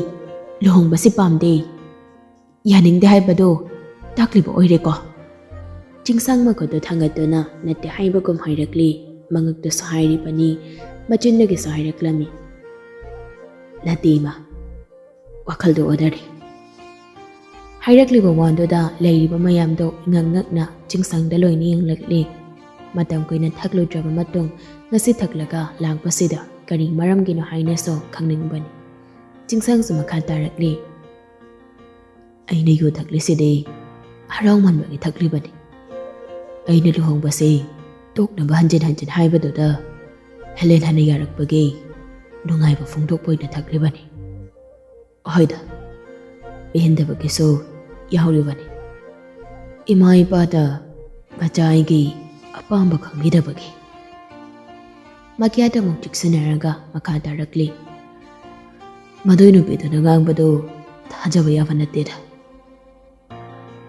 ꯂꯨꯍꯣꯡꯕꯁꯤ ꯄꯥꯝꯗꯦ, ꯌꯥꯅꯤꯡꯗꯦ ꯍꯥꯏꯕꯗꯣ ꯇꯥꯛꯂꯤꯕ ꯑꯣꯏꯔꯦꯀꯣ?" ꯆꯤꯡꯁꯥꯡ ꯃꯈꯨꯠꯇꯨ ꯊꯥꯡꯒꯠꯇꯨꯅ ꯅꯠꯇꯦ ꯍꯥꯏꯕꯒꯨꯝ ꯍꯥꯏꯔꯛꯂꯤ꯫ ꯃꯉꯛꯇꯁꯨ ꯍꯥꯏꯔꯤꯕꯅꯤ, ꯃꯆꯤꯟꯗꯒꯤꯁꯨ ꯍꯥꯏꯔꯛꯂꯝꯃꯤ꯫ "ꯅꯠꯇꯦ ꯏꯃꯥ, ꯋꯥꯈꯜꯗꯣ ꯑꯣꯟꯅꯔꯦ꯫" ꯍꯥꯏꯔꯛꯂꯤꯕ ꯋꯥꯗꯨꯗ ꯂꯩꯔꯤꯕ ꯃꯌꯥꯝꯗꯣ ꯏꯉꯛ ꯉꯛꯅ ꯆꯤꯡꯁꯥꯡꯗ ꯂꯣꯏꯅ ꯌꯦꯡꯂꯛꯂꯤ꯫ ꯃꯇꯝ ꯀꯨꯏꯅ ꯊꯛꯂꯨꯗ꯭ꯔꯕ ꯃꯇꯨꯡ ꯉꯁꯤ ꯊꯛꯂꯒ ꯂꯥꯛꯄꯁꯤꯗ ꯀꯔꯤ ꯃꯔꯝꯒꯤꯅꯣ ꯍꯥꯏꯅꯁꯨ ꯈꯪꯅꯤꯡꯕꯅꯤ꯫ ꯆꯤꯡꯁꯥꯡꯁꯨ ꯃꯈꯥ ꯇꯥꯔꯛꯂꯤ꯫ "ꯑꯩꯅ ꯌꯨ ꯊꯛꯂꯤꯁꯤꯗꯤ ꯍꯔꯥꯎꯃꯟꯕꯒꯤ ꯊꯛꯂꯤꯕꯅꯤ꯫ ꯑꯩꯅ ꯂꯨꯍꯣꯡꯕꯁꯦ ꯇꯣꯛꯅꯕ ꯍꯟꯖꯤꯟ ꯍꯟꯖꯤꯟ ꯍꯥꯏꯕꯗꯨꯗ ꯍꯦꯂꯦꯟ ꯍꯟꯅ ꯌꯥꯔꯛꯄꯒꯤ ꯅꯨꯡꯉꯥꯏꯕ ꯐꯣꯡꯗꯣꯛꯄ ꯑꯣꯏꯅ ꯊꯛꯂꯤꯕꯅꯤ꯫ ꯍꯣꯏꯗ, ꯄꯦꯟꯗꯕꯒꯤꯁꯨ ꯌꯥꯎꯔꯤꯕꯅꯤ꯫ ꯏꯃꯥ ꯏꯄꯥꯗ ꯃꯆꯥ ꯑꯩꯒꯤ ꯑꯄꯥꯝꯕ ꯈꯪꯕꯤꯗꯕꯒꯤ꯫" ꯃꯈ꯭ꯌꯥꯠ ꯑꯃꯨꯛ ꯆꯤꯛꯁꯤꯟꯅꯔꯒ ꯃꯈꯥ ꯇꯥꯔꯛꯂꯤ꯫ "ꯃꯗꯨꯏ ꯅꯨꯄꯤꯗꯨꯅ ꯉꯥꯡꯕꯗꯨ ꯊꯥꯖꯕ ꯌꯥꯕ ꯅꯠꯇꯦꯗ꯫"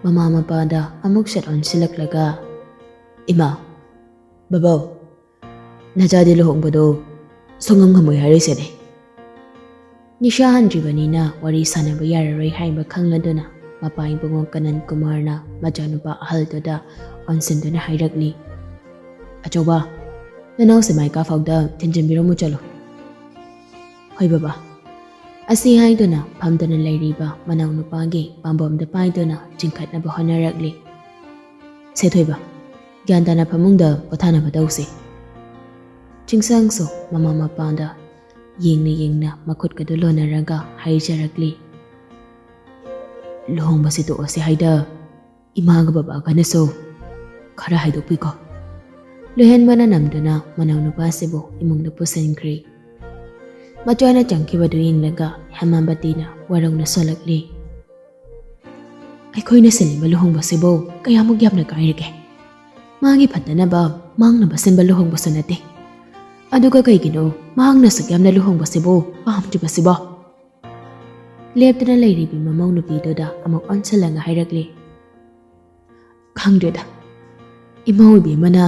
ꯃꯃꯥ ꯃꯄꯥꯗ ꯑꯃꯨꯛ ꯁꯠ ꯑꯣꯟꯁꯤꯜꯂꯛꯂꯒ, "ꯏꯃꯥ, ꯕꯕꯥꯎ, ꯅꯆꯥꯗꯤ ꯂꯨꯍꯣꯡꯕꯗꯣ ꯁꯨꯡꯉꯝ ꯉꯝꯃꯣꯏ ꯍꯥꯏꯔꯤꯁꯤꯅꯦ꯫" ꯅꯤꯁꯥ ꯍꯟꯗ꯭ꯔꯤꯕꯅꯤꯅ ꯋꯥꯔꯤ ꯁꯥꯟꯅꯕ ꯌꯥꯔꯔꯣꯏ ꯍꯥꯏꯕ ꯈꯪꯂꯗꯨꯅ ꯃꯄꯥ ꯏꯕꯨꯡꯉꯣ ꯀꯅꯟ ꯀꯨꯃꯥꯔꯅ ꯃꯆꯥꯅꯨꯄꯥ ꯑꯍꯜꯗꯨꯗ ꯑꯣꯟꯁꯤꯟꯗꯨꯅ ꯍꯥꯏꯔꯛꯂꯤ, "ꯑꯆꯧꯕ, ꯅꯅꯥꯎꯁꯦ ꯃꯥꯏ ꯀꯥꯐꯥꯎꯗ ꯊꯤꯟꯖꯤꯟꯕꯤꯔꯝꯃꯨ ꯆꯠꯂꯣ꯫" "ꯍꯣꯏ ꯕꯕꯥ꯫" ꯑꯁꯤ ꯍꯥꯏꯗꯨꯅ ꯐꯝꯗꯨꯅ ꯂꯩꯔꯤꯕ ꯃꯅꯥꯎꯅꯨꯄꯥꯒꯤ ꯄꯥꯝꯕꯣꯝꯗ ꯄꯥꯏꯗꯨꯅ ꯆꯤꯡꯈꯠꯅꯕ ꯍꯣꯠꯅꯔꯛꯂꯤ꯫ "ꯁꯦ ꯊꯣꯏꯕ, ꯒ꯭ꯌꯥꯟ ꯇꯥꯅ ꯐꯃꯨꯡꯗ ꯄꯣꯊꯥꯅꯕ ꯇꯧꯁꯤ꯫" ꯆꯤꯡꯁꯥꯡꯁꯨ ꯃꯃꯥ ꯃꯄꯥꯗ ꯌꯦꯡꯅ ꯌꯦꯡꯅ ꯃꯈꯨꯠꯀꯗꯨ ꯂꯣꯟꯅꯔꯒ ꯍꯥꯏꯖꯔꯛꯂꯤ, "ꯂꯨꯍꯣꯡꯕꯁꯤ ꯇꯣꯛꯑꯁꯤ ꯍꯥꯏꯗ, ꯏꯃꯥꯒ ꯕꯕꯥꯒꯅꯁꯨ ꯈꯔ ꯍꯥꯏꯗꯣꯛꯄꯤꯀꯣ꯫" ꯂꯨꯍꯦꯟꯕꯅ ꯅꯝꯗꯨꯅ ꯃꯅꯥꯎꯅꯨꯄꯥꯁꯤꯕꯨ ꯏꯃꯨꯡꯗ ꯄꯨꯁꯤꯟꯈ꯭ꯔꯦ꯫ ꯃꯆꯥꯅ ꯆꯪꯈꯤꯕꯗꯨ ꯌꯦꯡꯂꯒ ꯍꯦꯃꯥꯕꯇꯤꯅ ꯋꯥꯔꯧꯅ ꯁꯣꯜꯂꯛꯂꯤ꯫ ꯑꯩꯈꯣꯏꯅ ꯁꯤꯜꯂꯤꯕ ꯂꯨꯍꯣꯡꯕꯁꯤꯕꯨ ꯀꯌꯥꯃꯨꯛ ꯌꯥꯝꯅ ꯀꯥꯏꯔꯒꯦ? ꯃꯥꯒꯤ ꯐꯠꯇꯅꯕ ꯃꯥꯡꯅꯕ ꯁꯤꯟꯕ ꯂꯨꯍꯣꯡꯕꯁꯨ ꯅꯠꯇꯦ꯫ ꯑꯗꯨꯒ ꯀꯩꯒꯤꯅꯣ ꯃꯍꯥꯛꯅ ꯑꯁꯨꯛ ꯌꯥꯝꯅ ꯂꯨꯍꯣꯡꯕꯁꯤꯕꯨ ꯄꯥꯝꯗ꯭ꯔꯤꯕꯁꯤꯕꯣ? ꯂꯦꯞꯇꯅ ꯂꯩꯔꯤꯕꯤ ꯃꯃꯧ ꯅꯨꯄꯤꯗꯨꯗ ꯑꯃꯨꯛ ꯑꯣꯟꯁꯤꯜꯂꯒ ꯍꯥꯏꯔꯛꯂꯤ꯫ ꯈꯪꯗ꯭ꯔꯦꯗ, ꯏꯃꯧ ꯏꯕꯦꯝꯃꯅ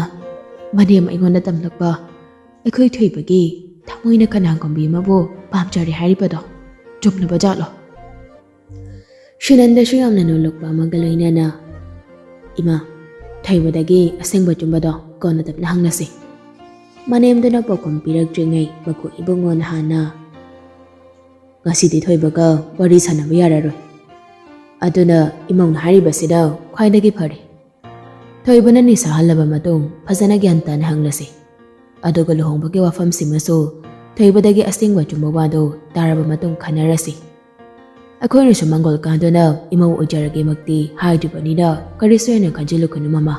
ꯃꯅꯦꯝ ꯑꯩꯉꯣꯟꯗ ꯇꯝꯂꯛꯄ ꯑꯩꯈꯣꯏ ꯊꯣꯏꯕꯒꯤ ꯊꯃꯣꯏꯅ ꯀꯅꯥꯒꯨꯝꯕꯤ ꯑꯃꯕꯨ ꯄꯥꯝꯖꯔꯦ ꯍꯥꯏꯔꯤꯕꯗꯣ ꯆꯨꯝꯂꯕ ꯖꯥꯠꯂꯣ? ꯁꯨꯅꯟꯗꯁꯨ ꯌꯥꯝꯅ ꯅꯣꯂꯨꯛꯄ ꯑꯃꯒ ꯂꯣꯏꯅꯅ, "ꯏꯃꯥ, ꯊꯣꯏꯕꯗꯒꯤ ꯑꯁꯦꯡꯕ ꯆꯨꯝꯕꯗꯣ ꯀꯣꯟꯅ ꯇꯞꯅ ꯍꯪꯂꯁꯤ꯫ ꯃꯅꯦꯝꯗꯨꯅ ꯄꯥꯎꯈꯨꯝ ꯄꯤꯔꯛꯇ꯭ꯔꯤꯉꯩ ꯃꯀꯨ ꯏꯕꯨꯡꯉꯣꯅ ꯍꯥꯟꯅ, ꯉꯁꯤꯗꯤ ꯊꯣꯏꯕꯒ ꯋꯥꯔꯤ ꯁꯥꯟꯅꯕ ꯌꯥꯔꯔꯣꯏ꯫ ꯑꯗꯨꯅ ꯏꯃꯧꯅ ꯍꯥꯏꯔꯤꯕꯁꯤꯗ ꯈ꯭ꯋꯥꯏꯗꯒꯤ ꯐꯔꯦ꯫ ꯊꯣꯏꯕꯅ ꯅꯤꯁꯥ ꯍꯜꯂꯕ ꯃꯇꯨꯡ ꯐꯖꯅ ꯒ꯭ꯌꯥꯟ ꯇꯥꯅ ꯍꯪꯂꯁꯤ꯫ ꯑꯗꯨꯒ ꯂꯨꯍꯣꯡꯕꯒꯤ ꯋꯥꯐꯝꯁꯤꯃꯁꯨ ꯊꯣꯏꯕꯗꯒꯤ ꯑꯁꯦꯡꯕ ꯑꯆꯨꯝꯕ ꯋꯥꯗꯨ ꯇꯥꯔꯕ ꯃꯇꯨꯡ ꯈꯟꯅꯔꯁꯤ꯫ ꯑꯩꯈꯣꯏꯅꯁꯨ ꯃꯪꯒꯣꯜ ꯀꯥꯗꯨꯅ ꯏꯃꯧ ꯑꯣꯏꯖꯔꯒꯦꯃꯛꯇꯤ ꯍꯥꯏꯗ꯭ꯔꯤꯕꯅꯤꯅ ꯀꯔꯤꯁꯨ ꯍꯦꯟꯅ ꯈꯟꯖꯤꯜꯂꯨꯒꯅꯨ, ꯃꯃꯥ꯫"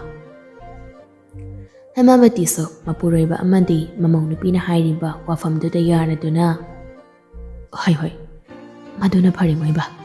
ꯍꯦꯃꯥꯕꯇꯤꯁꯨ ꯃꯄꯨꯔꯣꯏꯕ ꯑꯃꯗꯤ ꯃꯃꯧ ꯅꯨꯄꯤꯅ ꯍꯥꯏꯔꯤꯕ ꯋꯥꯐꯝꯗꯨꯗ ꯌꯥꯔꯗꯨꯅ, "ꯍꯣꯏ, ꯍꯣꯏ, ꯃꯗꯨꯅ ꯐꯔꯦ, ꯃꯣꯏꯕ꯫